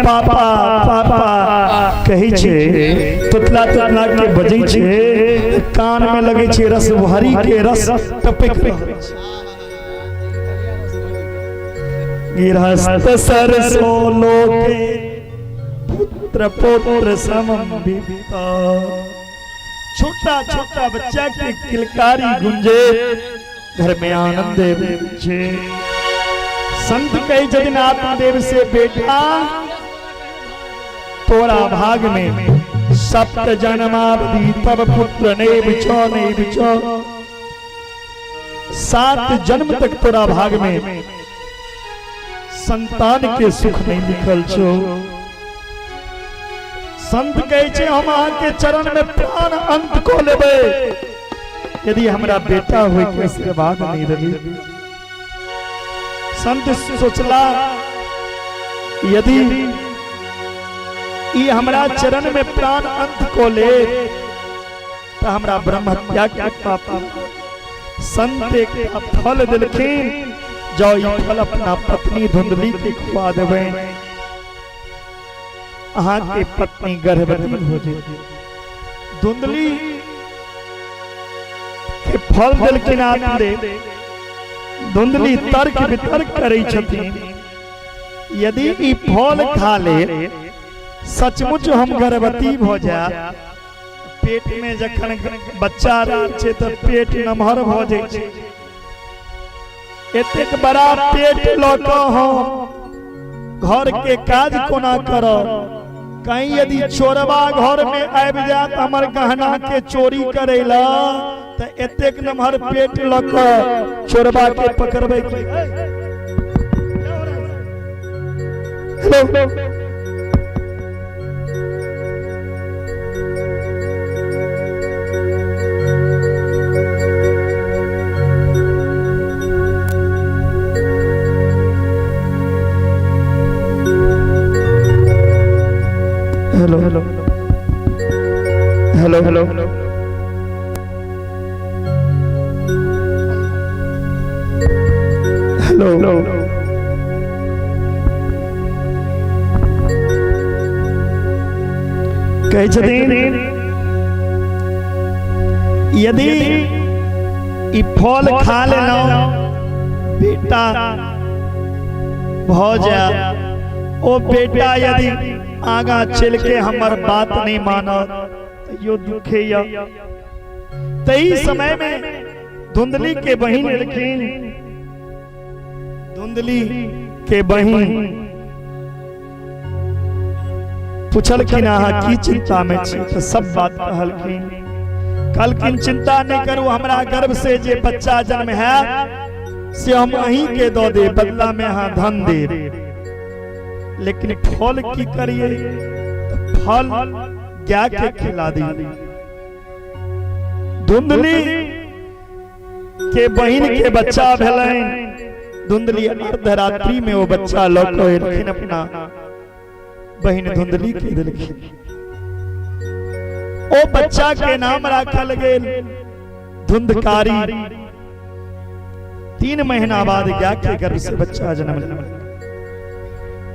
पापा पापा कहै छै, तोतला तोतला के बजै छै, कान में लगै छै रस भरी के रस टपक रहल छै। गृहस्थ सरसो लोके पुत्र पौत्र समम विदिता। छोटा छोटा बच्चा के किलकारी गुंजे, घर में आनंद छै। संत कहे छथिन आत्मदेव से, बेटा तोरा भाग में सप्त जन्मावधि तब पुत्र नहीं बिछो नहीं बिछो। 7 जन्म तक तोरा भाग में संतान के सुख नहीं लिखल छो। संत कहे छे हम अहाँ के चरण में प्राण अंत को लेबै, यदि हमरा बेटा होय के आशीर्वाद नहीं देबी। संत सोचला यदि ई हमरा चरण में प्राण अंत को ले तो हमरा ब्रह्म हत्या के पाप। संत एक फल दिलखिन, जो ई फल अपना पत्नी धुंधली के खुआ देबै, अहाँ के पत्नी गर्भवती हो जेतै। धुंधली के फल दिलखिन आत्मदेव। धुंधली तर्क वितर्क करै छथिन, यदि ई फल खा ले सचमुच हम गर्भवती भ जाए, पेट में जखन बच्चा रहै छै तऽ पेट नमहर भ जाइ छै, एतेक बड़ा पेट लऽ कऽ हम घर के काज कोना करब, कहीं यदि चोरबा घर में आबि जायत हमर गहना के चोरी करै ला तऽ एतेक नमहर पेट लऽ कऽ चोरबा के पकड़बै की? Hello hello hello hello hello hello कहै छथिन यदि ई फल खा लेलहुँ बेटा भऽ जाय, ओ बेटा यदि आगाँ चलि के हमर बात नहि मानत तैयो दुखे यऽ। तही समय में धुंधली के बहिन एलखिन, धुंधली के बहिन पुछलखिन अहाँ की चिंता में छी? तऽ सब बात कहलखिन। कहलखिन चिंता नहीं करू, हमरा गर्भ से जे बच्चा जन्म है से हम अहीं के दऽ देब, बदला में अहाँ धन देब, लेकिन फल की करिए? तऽ फल गाय के खिला दी। धुंधली के बहिन के बच्चा भेलनि, धुंधली अर्धरात्रि में वो बच्चा लऽ कऽ एलखिन, अपना बहिन धुंधली के देलखिन। ओ बच्चा के नाम राखल गेल धुंधकारी। 3 महीना बाद गाय के गर्भ से बच्चा जन्म लेलक,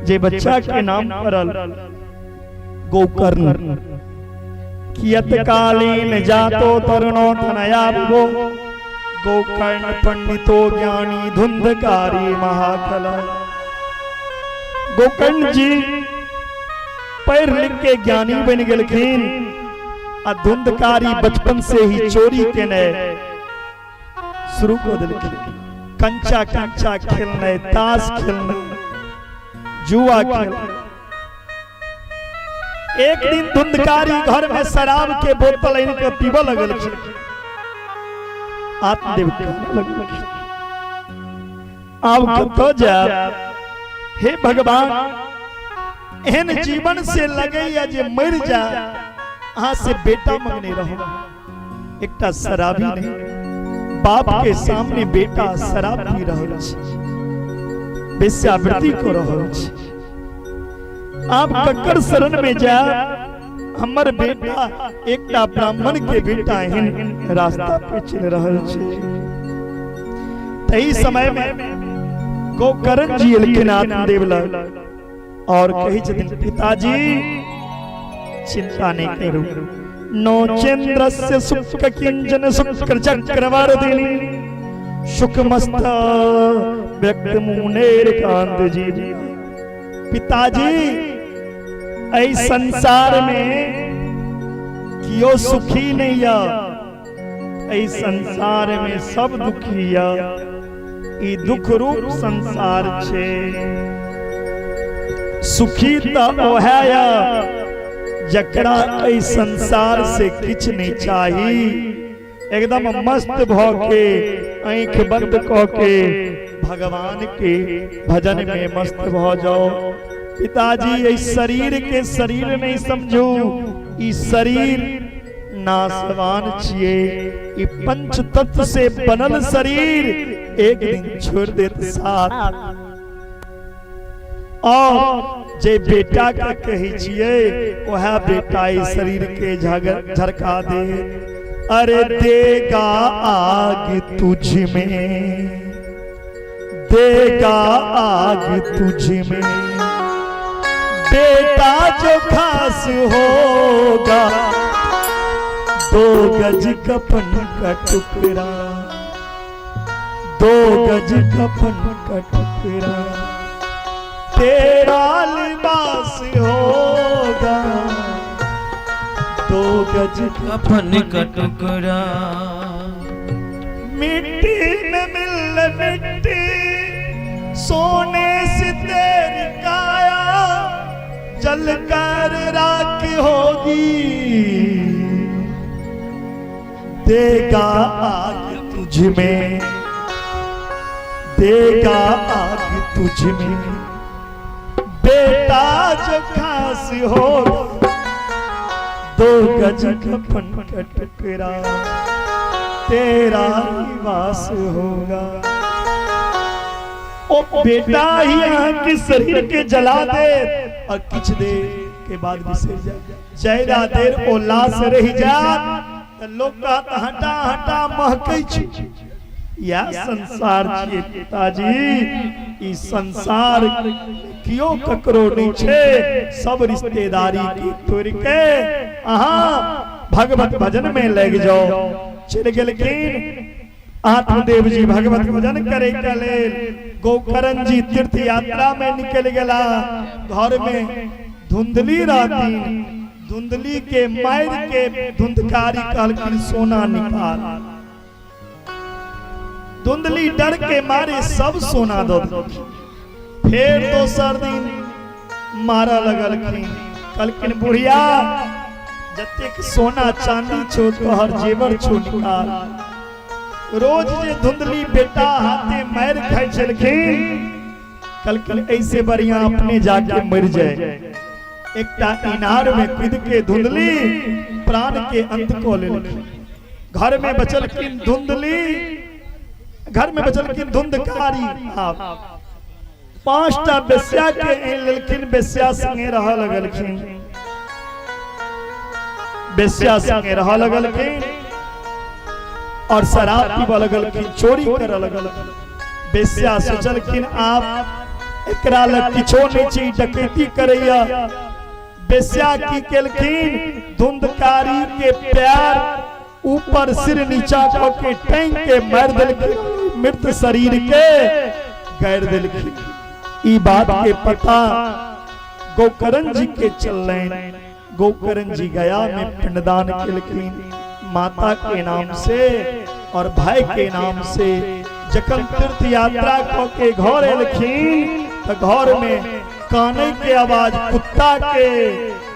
जे बच्चा के नाम पड़ल गोकर्ण। कियत कालीन जातो तरुणो तनया भो गोकर्ण पंडितो ज्ञानी धुंधकारी महाकला। गोकर्ण जी पढ़ लिख के ज्ञानी बन गेलखिन आ धुंधकारी बचपन से ही चोरी केने शुरू कऽ देलखिन। कंचा कंचा खेलने, ताश खेलने, जुआ खेलने। एक दिन धुंधकारी घर में शराब के बोतल आनि के पीबऽ लगलखिन। आत्मदेव कहऽ लगलखिन आब कतऽ जायब हे भगवान, एहन जीवन से लगैया जे मरि जाय, अहाँ से बेटा मंगने रहो, एकटा शराबी नहीं, बाप के सामने बेटा शराब पी रहल छै, वेश्यावृत्ति कऽ रहल छै, आब ककर शरण में जायब? हमर बेटा एकटा ब्राह्मण के बेटा एहन रास्ता पे चलि रहल छै। तही समय में गोकर्ण जी एलखिन आत्मदेव लग और कहै छथिन पिताजी चिंता नहीं करू, नो चंद्रस्य शुक्र किंचन शुक्र चक्रवर्तिनी सुखमस्त व्यक्त मुनेर कांत जी। पिताजी एहि संसार में कियो सुखी नहीं या, एहि संसार में सब दुखी या, ई दुख रूप संसार छे। सुखी त ओहे या जकरा एहि संसार से किछ नहीं चाही, एकदम मस्त भ के आँख बंद क के भगवान के भजन में मस्त भ जाओ। पिताजी एहि शरीर के शरीर नहीं समझू, ई शरीर नाशवान छिए, ई पंच तत्व से बनल शरीर एक दिन छोड़ देत साथ। और जे बेटा के कहै छिए वह बेटा ई शरीर के झरका दे। अरे देगा आग तुझ में, देगा आग तुझ में, बेटा जो खास होगा, 2 गज कफन का टुकड़ा, 2 गज कफन का टुकड़ा, तेरा लिबास होगा, 2 गज कफन का टुकड़ा। मिट्टी में मिल मिट्टी, सोने से तेरी काया जल कर राख होगी, देगा आग तुझ में, देगा आग तुझ में, बेटा जो खास हो, 2 गज कफन का टुकड़ा, तेरा निवास होगा। ओ बेटा ही यहाँ के शरीर के जला दे और किछ दे के बाद बिसर जाए। ज्यादा देर ओ लाश रहि जात तऽ लोक कहत हटा हटा महकै छै। इएह संसार छियै पिताजी, ई संसार कियो ककरो नहि छै। सब रिश्तेदारी के तोड़ि के अहाँ भगवत भजन में लागि जाओ। चलि गेलखिन आत्मदेव जी भगवत भजन करे के लेल। गोकर्ण जी तीर्थ यात्रा में निकल गेला। घर में धुंधली रहतीन, धुंधली के मार के धुंधकारी कहलखिन सोना निकाल। धुंधली डर के मारे सब सोना दऽ देलखिन। फेर दोसर दिन मारऽ लगलखिन, कहलखिन बुढ़िया जतेक सोना चांदी छो तोहर जेवर छो निकाल। रोज जे धुंधली बेटा हाथे मारि खाइ छलखिन, कहलखिन ऐसे बढ़िया अपने जाके मरि जाए। एकटा इनार में कूद के धुंधली प्राण के अंत कऽ लेलखिन। घर में बचलखिन धुंधली, घर में बचलखिन धुंधकारी। आब 5टा बेस्या के आनि लेलखिन, बेस्या संगे रह लगलखिन, बेस्या संगे रह लगलखिन और शराब पीबऽ लगलखिन, चोरी करऽ लगलखिन। बेस्या सोचलखिन आब एकरा लग किछो नहि छै, डकैती करैया। बेस्या की केलखिन, धुंधकारी के पैर ऊपर सिर नीचा कऽ के टैंक के मारि देलखिन, मृत शरीर के गाड़ि देलखिन। ई बात के पता गोकर्ण जी के चललनि। गोकर्ण जी गया में पिंडदान केलखिन माता के नाम से और भाई के नाम से। जखन तीर्थ यात्रा कऽ के घर एलखिन तऽ घर में काने के आवाज, कुत्ता के,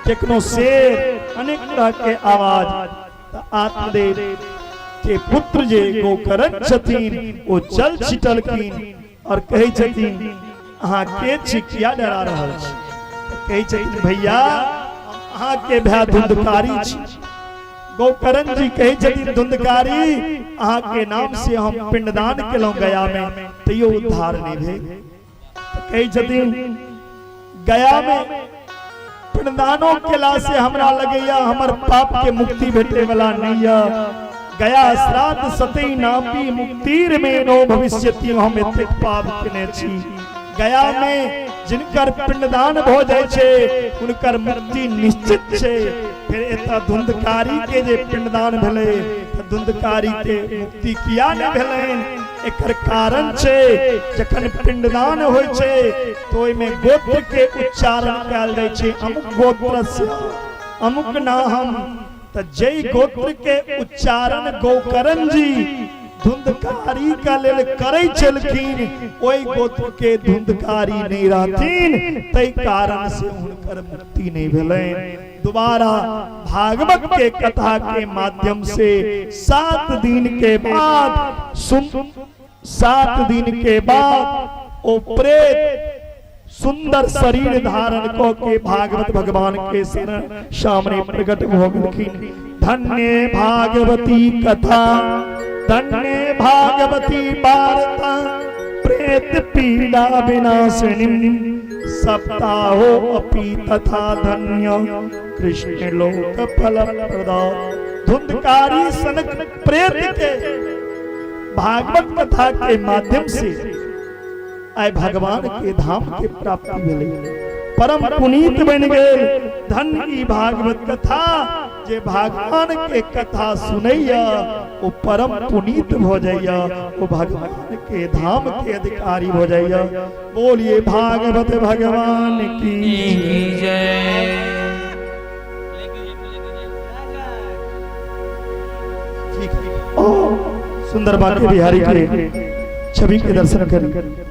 केकनो शेर, अनेक तरह के आवाज। तऽ आत्मदेव के पुत्र जे गोकर्ण छथिन ओ जल छिटलखिन और कहै छथिन अहाँ के छी, किया डरा रहल छी? कहै छथिन भैया अहाँ के भाय धुंधकारी छी। गोकर्ण जी कहै छथिन धुंधकारी अहाँ के नाम से हम पिंडदान केलहुँ गया में, तैयो उद्धार नहीं भेल। कहै छथिन गया में पिंडदानो केला से हमरा लगैया हमर पाप के मुक्ति भेटे वाला नहीं है। गया श्राद्ध सतई नापी मुक्तिर में नो भविष्यति, हम एतेक पाप केने छी। गया में जिनकर पिंडदान भ जाइ छै हुनकर मुक्ति निश्चित छै। फिर एतऽ धुंधकारी के जे पिंडदान भेलै तऽ धुंधकारी के मुक्ति किया नहि भेलनि? एकर कारण छै जखन पिंडदान होइ छै तऽ ओहिमे गोत्र के उच्चारण कयल जाइ छै, अमुक गोत्रस्य अमुक नाम। तऽ जै गोत्र के उच्चारण गोकर्ण जी धुंधकारी का लेल करै छलखिन ओहि गोत्र के धुंधकारी नहीं रहथिन, तै कारण से हुनकर मुक्ति नहीं भेलनि। दोबारा भागवत के कथा के माध्यम से 7 दिन के बाद सुन, 7 दिन के बाद ओ प्रेत सुंदर शरीर धारण क के भागवत भगवान के शरण सामने प्रकट भ गेलखिन। धन्य भागवती कथा, धन्य भागवती वार्ता, प्रेत पीड़ा विनाशिनी सप्ताहो अपि तथा धन्य कृष्ण लोक फल प्रदा। धुंधकारी सनक प्रेत के भागवत कथा के माध्यम से आइ भगवान के धाम के प्राप्ति भेलै, परम पुनीत बनि गेल। धन्य ई भागवत कथा, जे भगवान के कथा सुनैया ओ परम पुनीत भ जाइया, ओ भगवान के धाम के अधिकारी भ जाइया। बोलिए भागवत भगवान की जय। ठीक है, ओ सुंदर बाके बिहारी के छवि के दर्शन करें।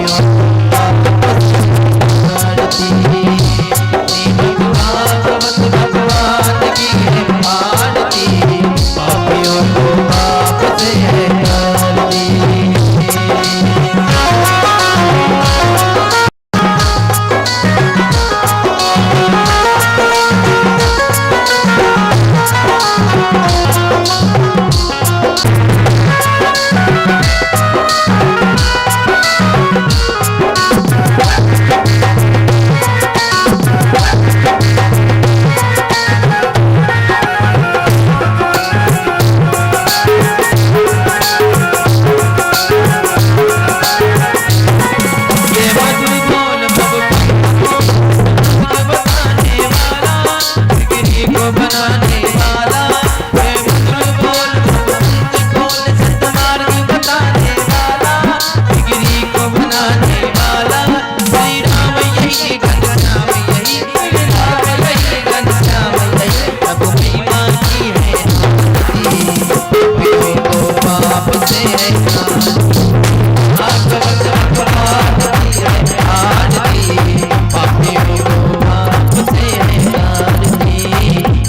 पापियों को पाप से तारती। श्रीमद् भागवत भगवान की है आरती, पापियों को पाप से है तारती। ये मधुर बोल प्रभु बताने वाला, गिरी को बनाने वाला। ये मधुर बोल प्रभु बोल सत मार्ग बताने वाला, गिरी को बनाने वाला। श्री राम यही घनश्याम यही, श्री राम यही घनश्याम यही, प्रभु महिमा की है आरती, पापियों को पाप से है तारती। भागवत भगवान की है आरती, पापियों को पाप से है तारती,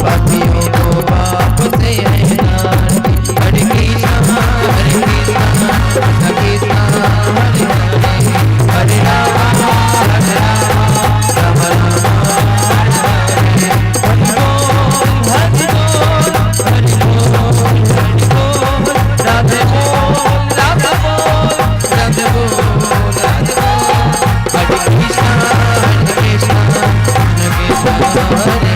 पापियों को पाप से है तारती। हरे कृष्णा हरे कृष्णा कृष्ण कृष्णा हरे हरे, हरे राम हरे राम राम राम हरे हरे। हरि बोल हरि बोल हरि बोल हरि बोल, राधे बोल राधा बोल, राधे बोल राधे बोल। हरे कृष्णा हरे कृष्णा कृष्ण कृष्णा हरे